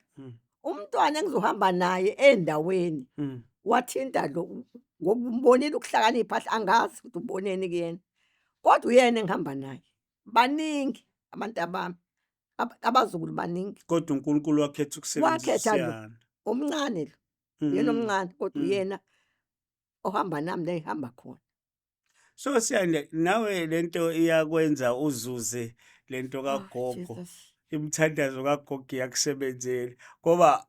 umntwana engizohamba naye endaweni wathinta lo ngoba umbonile ukuhlakanipha, angazi ukuthi uboneni kuyena, kodwa uyena engihamba naye. Baningi abantu abami, abazukulu baningi. Kodwa uNkulunkulu wakhetha ukusebenzisa Wakhetha lo uSiyanda. omncane lo, uyena omncane kodwa uyena ohamba nami la ehamba khona. So Siyanda, nawe lento iyakwenza uzuze lento kagogo. Jesus. Imithandazo kagogo iyakusebenzela ngoba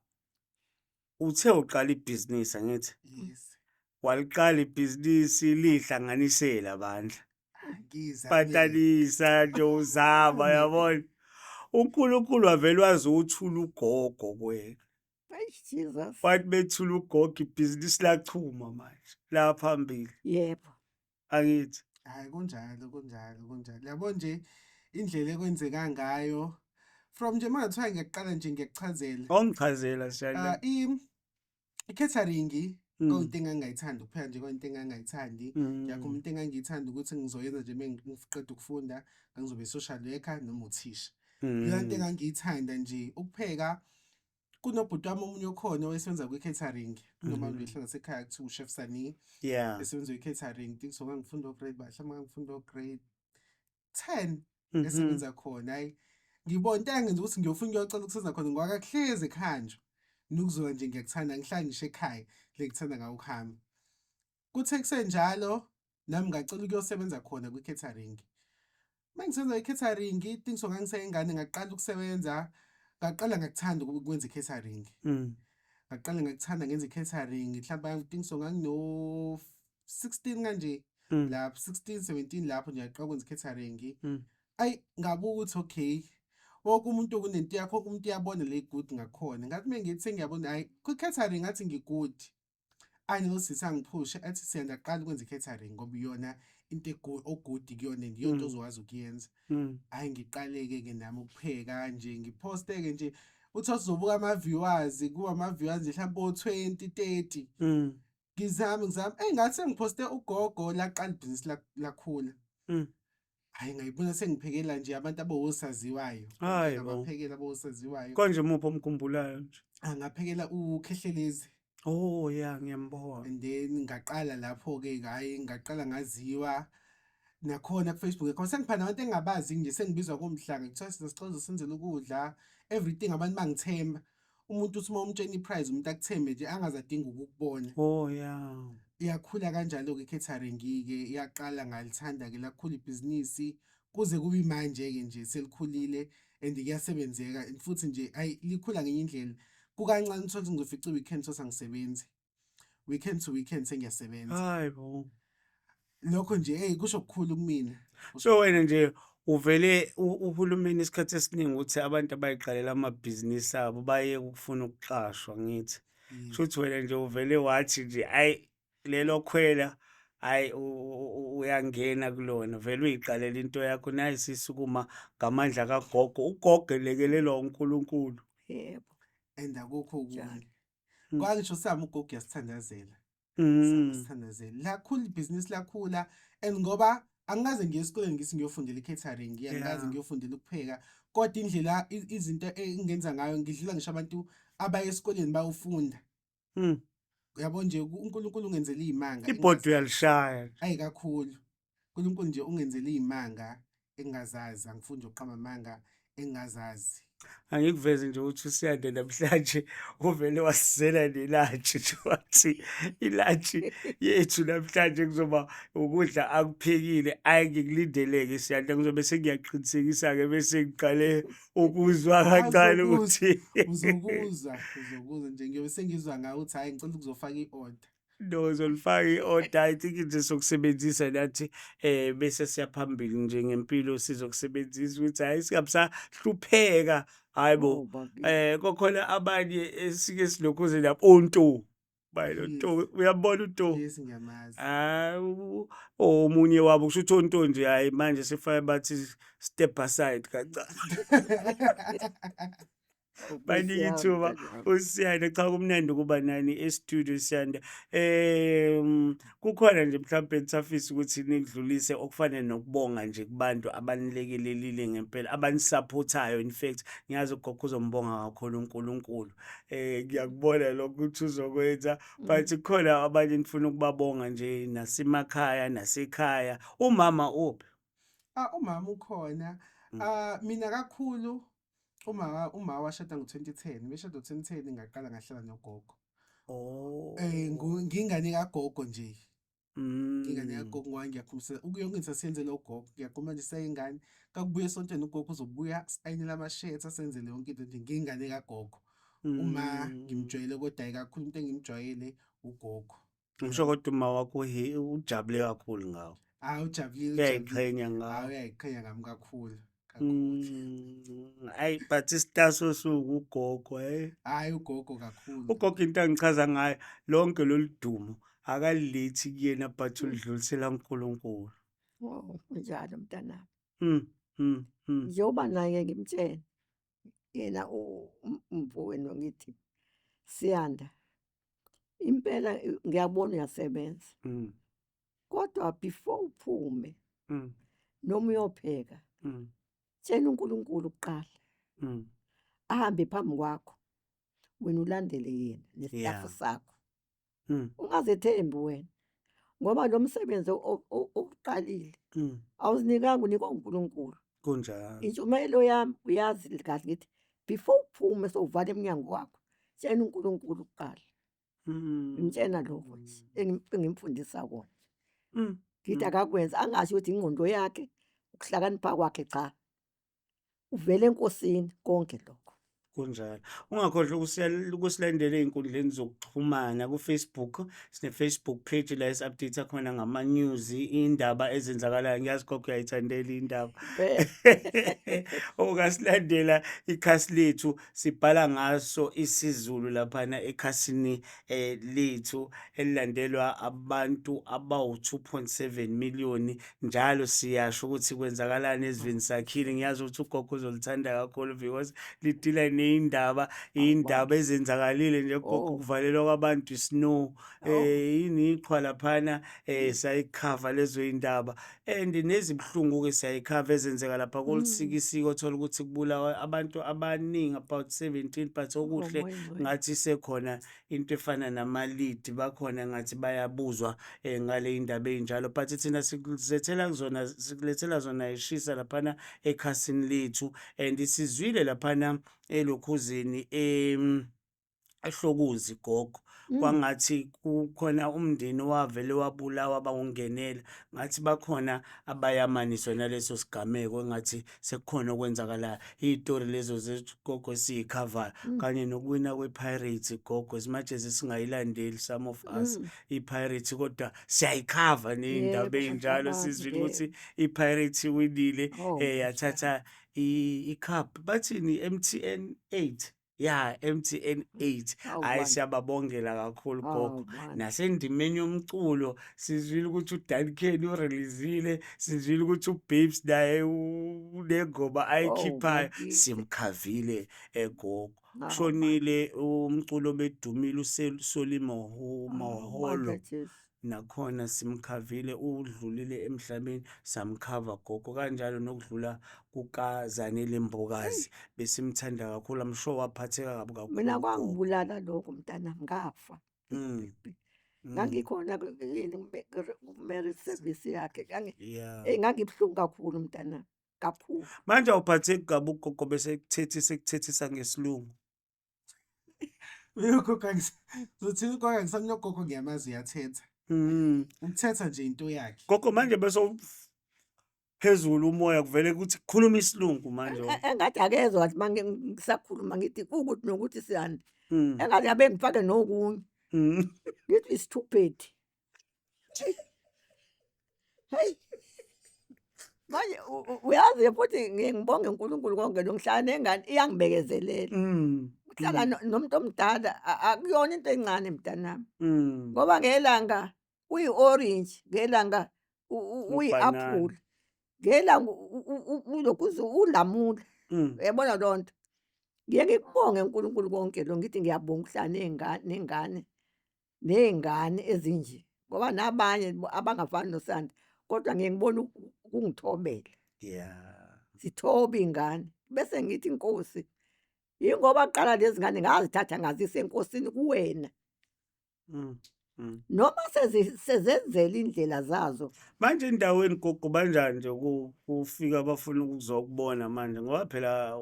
uthe uqala ibhizinisi angithi? Yes. Waliqala ibhizinisi lihlanganisela bandla. Ngizame. Patanisa nje uzama yabona. uNkulunkulu wavele wazi uthula ugogo kuwena. Ay Jesus. Wathi bethula ugogo ibhizinisi lachuma manje la phambili. Yebo. Angithi. Hayi kunjalo kunjalo kunjalo. Yabo nje indlela ekwenzeka ngayo from nje mangathiwa ngiyaqala nje ngiyakuchazela. Ongichazela Siyanda. I-catering kuyinto engangayithandi kuphela nje, kuyinto engangayithandi. Ngiyakho umuntu engangiyithanda ukuthi ngizoyenza nje mengiqeda ukufunda, ngangizobe social worker noma uthisha. Iyona into engangiyithanda nje ukupheka. Kunobhuti wami omunye okhona owayesebenza kwi-catering, noma ngihlala ngasekhaya kuthiwa uChef Sani. Esebenza kwi-catering, think so ngangifunda o-grade ba, mhlawumbe ngangifunda o-grade 10 esebenza khona. Hayi ngibona into engenza ukuthi ngiyofuna ukuyocela ukusebenza khona ngoba akuhlezi ekhanjwa. Nokuzola nje ngiyakuthanda, ngihlala ngisho ekhaya le ngithanda ngawo ukuhamba. Kuthe kusenjalo nami ngacela ukuyosebenza khona kwi-catering. Mangisebenza kwi-catering, think so ngangiseyingane ngaqala ukusebenza, ngaqala ngakuthanda ukwenza i-catering. Ngaqala ngakuthanda ngenza i-catering, mhlawumbe think so ngangino 16 kanje lapho 16 17 lapho nje ngaqala ukwenza i-catering. Ayi ngabuka ukuthi okay, wonke umuntu kunento yakho, wonke umuntu uyabona le good ngakhona. Ngathi mengithi sengiyabona hayi kwi-catering ngathi ngi-good. Ayi lo sisi angiphushe athi Siyanda qala ukwenza i-catering ngoba iyona into o-good kuyona and iyona into ozokwazi ukuyenza. Hayi ngiqaleke ke nami ukupheka nje ngiphoste-ke nje uthi uzobuka ama-viewers, kuba ama-viewers nje mhlawumbe o-20 30. Ngizame ngizame, eyi ngathi sengiphoste ugogo laqala ibhizinisi lakhula. Hhayi ngayibona sengiphekela nje abantu abowosaziwayo. Hhayi bo. Ngabaphekela abowosaziwayo. Konje muphi omkhumbulayo nje? Ngaphekela uKhehlelezi. Oh yeah, ngiyambona. And then ngaqala lapho-ke, hhayi ngaqala ngaziwa nakhona ku-Facebook. Khona sengipha nabantu engingabazi nje sengibizwa komhlanga kuthiwa sicela uzosenzela ukudla, everything abantu bangithemba. Umuntu uthi uma umtshela i-price umuntu akuthembe nje angaze adinge ukukubona. Oh yeah. Iyakhula kanjalo-ke i-catering-ke, iyaqala ngalithanda-ke lakhula ibhizinisi kuze kube imanje-ke nje selikhulile and kuyasebenzeka futhi nje hhayi likhula ngenye indlela. Kukancane uthole ukuthi ngizofica i-weekend tholukuthi angisebenzi. Weekend to weekend sengiyasebenza. Hayi bo. Lokho nje eyi kusho kukhulu kumina. So wena nje uvele uhulumeni isikhathi esiningi ukuthi abantu abayiqalela amabhizinisi abo bayeke ukufuna ukuqashwa ngithi. Kusho ukuthi wena nje uvele wathi nje ayi lelo khwela Hhayi uyangena kulona vele uyiqalela into yakho nayi sisukuma ngamandla kagogo, ugogo elekelelwa uNkulunkulu. Yebo. And akukho okunye. Njalo. Kwangisho sami ugogo uyasithandazela. Sithandazela. Lakhula ibhizinisi lakhula and ngoba angikaze ngiye esikoleni ngithi ngiyofundela i-catering, angikaze ngiyofundela ukupheka. Kodwa indlela izinto engingenza ngayo ngidlula ngisho abantu abaye esikoleni bayofunda. Uyabo nje uNkulunkulu ungenzela iy'manga. Ibhodi uyalishaya. Ayi kakhulu. uNkulunkulu nje ungenzela iy'manga engingazazi, angifuni nje ukuqamba amanga engingazazi. Angikuveze nje ukuthi uSiyanda namhlanje uvele wasizela nelantshi nje wathi ilantshi yethu namhlanje kuzoba ukudla akuphekile. Ayi ngikulindeleke Siyanda, ngizobe sengiyaqinisekisa-ke bese ngiqale ukuzwa kancane ukuthi Uzokuzwa, uzokuzwa nje ngiyobe sengizwa ngawe ukuthi hhayi ngicela ukuzofaka i-order. No, uzolifaka i-order. I think nje sokusebenzisa nathi bese siyaphambili nje ngempilo sizokusebenzisa ukuthi hhayi singabisahlupheka. Hhayi bo. Oh, bakithi. Kokhona abanye esike silokhuze nabo uNtu. Bayi lo Ntu, uyambona uNtu? Yes, ngiyamazi. Hayi omunye wabo kusho ukuthi uNtu nje hayi manje sefake bathi step aside kancane. Banika ithuba uSiyanda. Cha, kumnandi ukuba nani e-studio Siyanda. Kukhona nje mhlawumbe nisafisa ukuthi nikudlulise okufana nokubonga nje kubantu abanilekelelile ngempela, abanisupportayo in fact. Ngiyazi ugogo uzombonga kakhulu uNkulunkulu. Ngiyakubona lokho ukuthi uzokwenza, but kukhona abanye nifuna ukubabonga nje nasemakhaya nasekhaya. Umama uphi? Umama ukhona. Mina kakhulu uma washada ngo-2010, beshada ngo-2010 ngaqala ngahlala nogogo. Ngingane kagogo nje. Ingane kagogo ngoba ngiyakhumbula ukuyongisa siyenzele ugogo. Ngiyaqhuma nje seyingane. Kakubuya esontweni ugogo uzobuya ayinele amashethi asenzele yonke into nje ngingane kagogo. Uma ngimjwayele kodwa hhayi kakhulu into engimjwayele ugogo. Ngisho kodwa uma wakho ujabule kakhulu ngawe. Hayi ujabulile, Uyayiqhenya ngawe. Hayi uyayiqhenya ngami kakhulu. Hayi but istar sosuku ugogo Hayi ugogo kakhulu. Ugogo into angichaza ngayo lonke lolu dumo akalilethi kuyena but ulidlulisela kuNkulunkulu. Oh, kunjalo mntanami. Njengoba naye ngimtshela yena umfowenu ngithi Siyanda impela ngiyabona uyasebenza. Kodwa before uphume noma uyopheka tshela uNkulunkulu kuqala. Ahambe phambi kwakho wena ulandele yena nestaff sakho. Ungazethembi wena ngoba lo msebenzi oqalile awuzinikanga, unikwa uNkulunkulu. Kunjalo. Intshumayelo yami uyazi kahle ngithi before uphume sowuvala emnyango wakho tshela uNkulunkulu kuqala. Ngimtshela lokho nje engimfundisa kona. Ngithi akakwenze angasho ukuthi ingqondo yakhe ukuhlakanipha kwakhe cha. Uvele enkosini konke lokho. Kunjalo. Ungakhohlwa ukusilandela ey'nkundleni zokuxhumana ku-Facebook. Sine-Facebook page la esi-update khona ngama-news, iy'ndaba ezenzakalayo. Ngiyazi gogo uyayithandela iy'ndaba. Ungasilandela ikhasi lethu, sibhala ngaso isiZulu laphana ekhasini lethu elilandelwa abantu abawu-2.7 million. Njalo siyasho ukuthi kwenzakalani ezweni sakhile. Ngiyazi ukuthi ugogo uzolithanda kakhulu because lidila ney'ndaba, iy'ndaba ezenzakalile nje gogo, ukuvalelwa kwabantu isnow, yini iqhwa laphana, sayikhava lezo y'ndaba. And nezibuhlungu-ke siyayikhava ezenzeka lapha kolusikisiki, othola ukuthi kubulawa abantu abaningi about 17, but okuhle ngathi sekhona into efana nama-lead, bakhona ngathi bayabuzwa ngale y'ndaba ey'njalo. But thina sikulethela kuzona, sikulethela zona y'shisa laphana ekhasini lethu. And sizwile laphana elokhuzeni eHlokuzi gogo, kwangathi kukhona umndeni owavele wabulawa bawungenela, ngathi bakhona abayamaniswa naleso sigameko, engathi sekukhona okwenzakalayo. Iy'tori lezo zethu gogo esiyikhavayo, kanye nokuwina kwe-Pirates gogo, as much as singayilandeli some of us i-Pirates, kodwa siyayikhava ney'ndaba ey'njalo. Sizwile ukuthi i-Pirates iwinile, yathatha i-cup, bathini MTN 8. Ya, MTN 8. Hawu Hhayi, bandla. siyababongela kakhulu gogo. Hawu bandla. Nasendimeni yomculo sizwile ukuthi uDuncan ureleasile, sizwile ukuthi uBabes naye unengoma Oh, ayikhiphayo, bakithi. simkhavile gogo. Hawu bandla. Kushonile umculo obedumile uSolly Hawu bandla Moholo. Jesu. Nakhona simkhavile, udlulile emhlabeni, samkhava gogo. Kanjalo nokudlula kukaZanele Mbokazi, besimthanda kakhulu. I'm sure waphatheka kabi kakhulu Mina gogo. kwangibulala lokho mntanami, ngafa. Ngangikhona ku-marriage service yakhe. Yeah. Ngangibuhlungu kakhulu mntanami, kakhulu. Manje awuphatheki kabi ugogo bese kuthethisa ekuthethisa ngesilungu? Mina ugogo ngizothini, ugogo angisamnye, ugogo ngiyamazi uyathetha. Ukuthetha nje into yakhe. Gogo, manje bese phezulu umoya kuvele kuthi khuluma isilungu manje. Engathi akezwa kathi uma ngisakhuluma ngithi kuwukuthi nokuthi siyani. Engathi abe ngifake nokunye. Ngithi isithuphethi. Hey. Manje uyazi futhi ngiye ngibonge uNkulunkulu konke lo, ngihlala nengane iyangibekezelela. Ukuhlala nomuntu omdala akuyona into encane mntanami. Ngoba ngelanga uyi-orange, ngelanga uyi-apple, ngelanga ulokhuza ulamula. Uyabona leyo nto? Ngiye ngikubonge uNkulunkulu konke lo, ngithi ngiyabonga ukuhlala ney'ngane, nengane, ney'ngane ezinje. Ngoba nabanye abangafani noSandi, kodwa ngiye ngibone ukungithobela. Zithobe iy'ngane. Bese ngithi Nkosi, yingoba kuqala lezi ngane ngazithatha ngazisa enkosini kuwena. Noma sezenzela indlela zazo. Manje endaweni gogo banjani nje kufika abafuna ukuzokubona manje, ngoba phela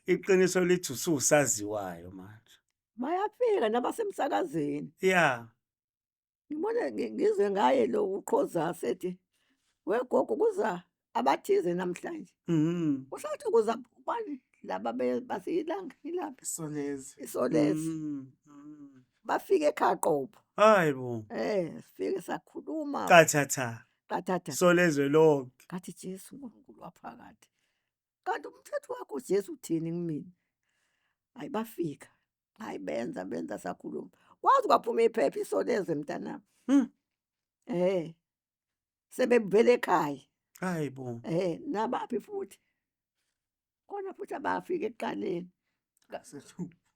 iqiniso lithi ususaziwayo manje. Bayafika nabasemsakazweni. Yeah. Ngibone ngizwe ngaye lo uqhoza sethi, we gogo kuza abathize namhlanje. Usathi kuza bani laba basiyilanga ilapha. Isolezwe. Isolezwe. Bafike ekhaya qobo. Hayibo. Sifike sakhuluma. Qathatha. Qathatha. Solezwe lonke. Ngathi Jesu uNkulunkulu waphakade. Kanti umthetho wakho Jesu uthini kumina? Hayi bafika. Hayi benza sakhuluma. Kwaze kwaphuma iphepha Isolezwe mntanami. Sebevele ekhaya. Hayibo. Nabaphi futhi? Khona futhi abafika ekuqaleni.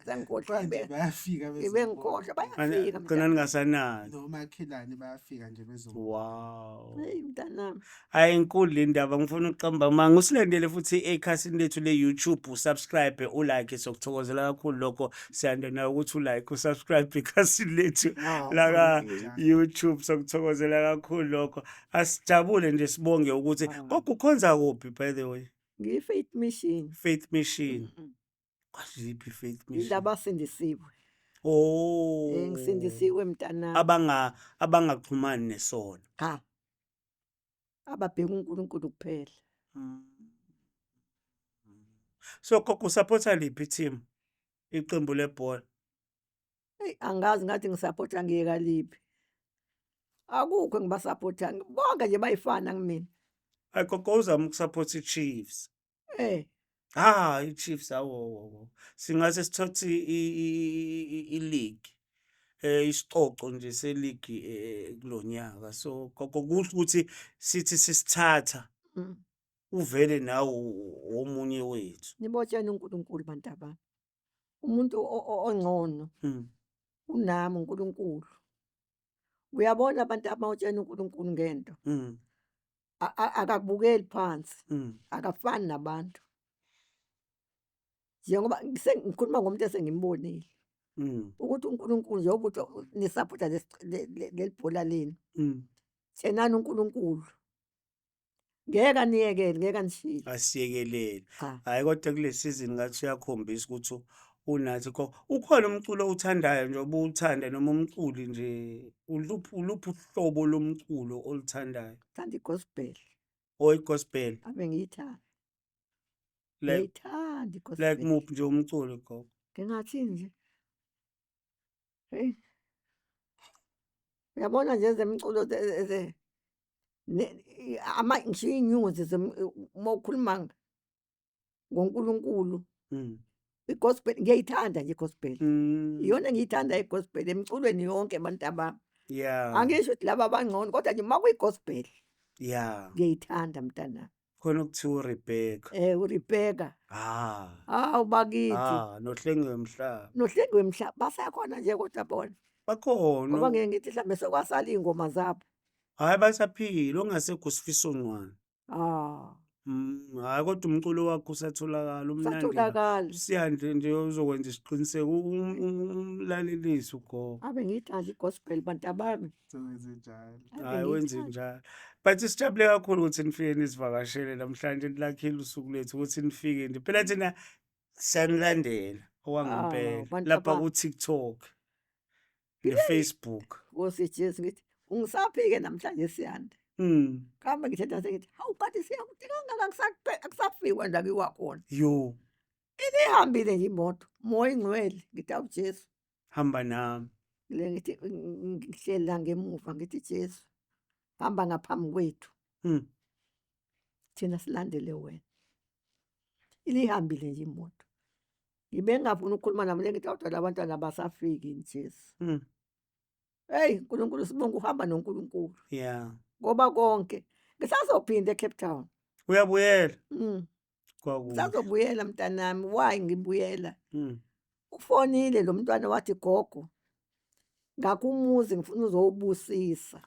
Sengikhohlwa. Manje bayafika Ngibe ngikhohlwa, bayafika. Gcina ningasanaki. Nomakhelwane bayafika nje bezobona. Wow. Hey mntanami. Hayi, inkulu le ndaba, ngifuna ukuqamba amanga. Usilandele futhi ekhasini lethu le-YouTube, usubscribe, ulike, sokuthokozela kakhulu lokho. Siyanda nawe ukuthi ulike, usubscribe ekhasini lethu laka YouTube, sokuthokozela kakhulu lokho. Asijabule nje, sibonge ukuthi gogo ukhonza kuphi, by the way? Ngiyi-Faith Mission. Faith Mission. Kwaziphi Faith Mission? Yilaba asindisiwe. Oh. Ngisindisiwe mntanami. Abangaxhumani nesono. Cha. Ababheka uNkulunkulu kuphela. So gogo usupporta liphi team? Iqembu lebhola. Hey, angazi ngathi ngisupporta ngiyeka liphi. Akukho engibasupporta, bonke nje bayifana kumina. Hayi gogo, uzama ukusupport i-Chiefs. Ah, i-Chiefs, awo. Singase sithathe i-league. Isicoco nje se-league kulonyaka. So gogo kuhle ukuthi sithi sisithatha uvele nawe omunye wethu. Nibotshena uNkulunkulu bantabami. Umuntu ongcono unami uNkulunkulu. Uyabona abantu abawutshena uNkulunkulu ngento. Akakubukeli phansi. Akafani nabantu. Njengoba ngikhuluma ngomuntu esengimbonile. Ukuthi uNkulunkulu njengoba uthi nisapota leli bhola lenu. Tshenani uNkulunkulu. Ngeke aniyekele, ngeke anishiye. Asiyekelele. Cha. Hayi, kodwa kule season ngathi uyakhombisa ukuthi unathi. Ukhona umculo owuthandayo nje obuwuthanda, noma umculi nje, uluphi uhlobo lomculo oluthandayo? Ngithanda i-gospel. Oh, i-gospel. Ave ngiyithanda. Like, Ngiyayithanda i-gospel. Like muphi nje umculo gogo? Ngingathini nje? Hey. Uyabona nje ezemculo ama ngisho iy'nyuzi uma ukhuluma ngoNkulunkulu. I-gospel ngiyayithanda nje i-gospel. Iyona engiyithanda i-gospel emculweni yonke bantabami. Angisho ukuthi laba abangcono kodwa nje uma kuyi-gospel ngiyayithanda mntanami. Khona okuthiwa uRebecca. uRebecca. Ah. Hawu bakithi. Ah, noHlengiwe Mhlaba. NoHlengiwe Mhlaba basekhona nje kodwa bona. Bakhona. Ngoba ngeke ngithi mhlambe sekwasala iy'ngoma zabo. Hhayi basaphila, ongasekho uSifiso Ncwane. Ah. Hhayi kodwa umculo wakho usatholakala umnandi. Usatholakala. Siyandle nje uzokwenza isiqiniseko umlalelise ugogo. Ave ngiyithanda i-gospel bantabami. Wenze njalo. Ave Hhayi wenze ngiyithanda. njalo. But sijabule kakhulu ukuthi nifike nisivakashele namhlanje nilakhile usuku lwethu ukuthi nifike nje. Phela thina siyanilandela okwangempela Ah, bantu lapha ku-TikTok ne-Facebook. Nkosi Jesu ngithi ungisaphi-ke namhlanje Siyanda. Kambe ngithetha sengithi hawu kanti siyakude kangaka akusafikwa nje kuyiwa khona. Yo. Ibihambile nje imoto, moya ingcwele ngithi awu Jesu. Hamba nami. Le ngithi ngihleli la ngemuva ngithi Jesu hamba ngaphambi kwethu. Thina silandele wena. Ilihambile nje imoto. Ngibe ngingafuni ukukhuluma nabo le ngithi kodwa labantwana abasafiki yini Jesu. Hey uNkulunkulu sibonga uhamba noNkulunkulu. Ngoba konke ngisazophinda eCape Town. Uyabuyela? Kwakuhle. Ngisazobuyela mntanami, why ngibuyela? Ufonile lo mntwana wathi gogo ngakho umuzi ngifuna uzowubusisa.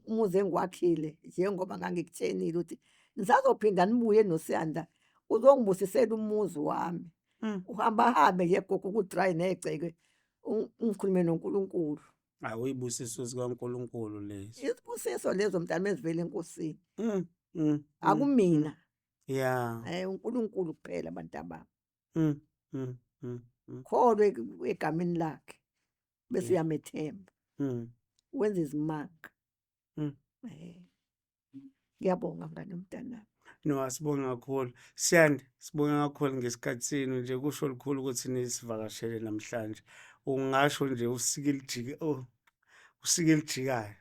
Umuzi engiwakhile njengoba ngangikutshenile ukuthi nisazophinda nibuye noSiyanda uzongibusisela umuzi wami. Uhamba hambe nje gogo ku-dry negceke ungikhulume noNkulunkulu. Awuyibusiso sikaNkulunkulu lezo. Izibusiso lezo mntana ezivela eNkosini. Akumina. uNkulunkulu kuphela bantabami. Kholwe egameni lakhe bese uyamethemba. Wenza izimanga. Ngiyabonga ngane mntanami. No, asibonge kakhulu. Siyanda, sibonge kakhulu ngesikhathi senu nje kusho lukhulu ukuthi nisivakashele namhlanje. Ungasho nje usike elijike oh usike elijikayo.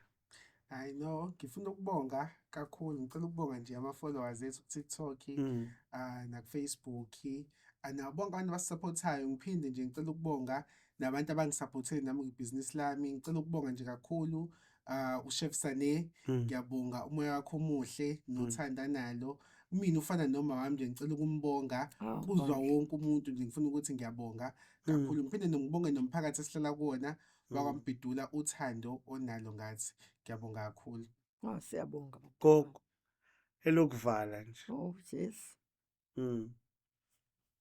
I know, ngifuna ukubonga kakhulu. Ngicela ukubonga nje ama-followers ethu ku-TikTok, naku-Facebook, nabo bonke abantu abasupportayo. Ngiphinde nje ngicela ukubonga nabantu abangisupportile nami kwibhizinisi lami. Ngicela ukubonga nje kakhulu uChef Sane, ngiyabonga umoya wakho omuhle nothanda nalo. Mina ufana noma wami nje ngicela ukumbonga kuzwa wonke umuntu nje ngifuna ukuthi ngiyabonga kakhulu. Ngiphinde ngibonge nomphakathi esihlala kuwona wakwaMbhidula, uthando onalo ngathi. Ngiyabonga kakhulu. Siyabonga. Gogo, elokuvala nje. Oh Jesu.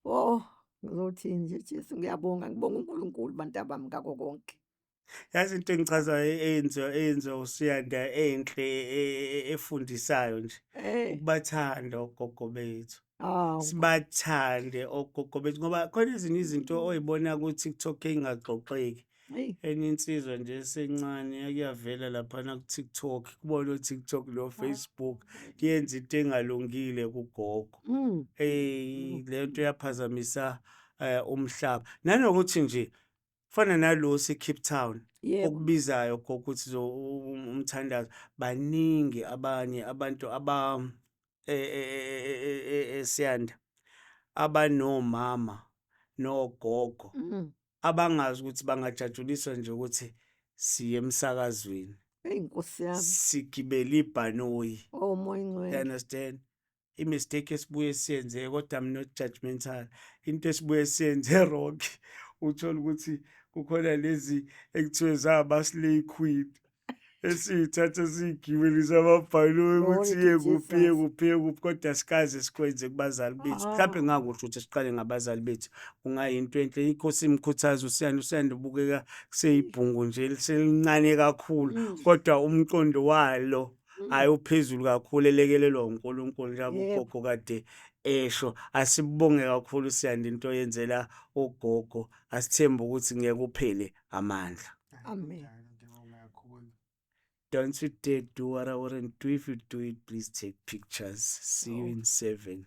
Oh, ngizothini nje Jesu, ngiyabonga, ngibonga uNkulunkulu bantabami ngakho konke. Yazi into engichazayo eyenziwa uSiyanda enhle efundisayo nje. Ukubathanda ogogo bethu. Sibathande ogogo bethu ngoba khona ezinye izinto oyibona ku-TikTok ey'ngaxoxeki. Enye insizwa nje esencane yake yavela laphana ku-TikTok, kubona o-TikTok no-Facebook, yenza into engalungile kugogo. Le nto yaphazamisa umhlaba. Nanokuthi nje fana nalo se-Cape Town okubizayo gogo ukuthi umthandazo, baningi abanye abantu aba eSiyanda abanomama nogogo abangazi ukuthi bangajatshuliswa nje ukuthi siye emsakazweni. Eyi Nkosi yami. Sigibele ibhanoyi. Oh Moya Ingcwele. You understand? I-mistake esibuye siyenze kodwa I'm not judgmental. Into esibuye siyenze wrong uthola ukuthi kukhona lezi ekuthiwe zaba-slay queen esiyithatha siyigibelisa amabhanoyi ukuthi iye kuphi iye kuphi iye kuphi kodwa sikaze sikwenze kubazali bethu. Mhlawumbe ngakusho ukuthi siqale ngabazali bethu kungayinto enhle. Inkosi imkhuthaza uSiyanda, uSiyanda ubukeka kuseyibhungu nje liselincane kakhulu kodwa umqondo walo hayi uphezulu kakhulu elekelelwa uNkulunkulu njengoba ugogo kade esho. Asibonge kakhulu Siyanda into oyenzela ugogo, asithembe ukuthi ngeke uphele amandla. Amen. Don't you dare do what I wouldn't do. If you do it, please take pictures. See you in 7.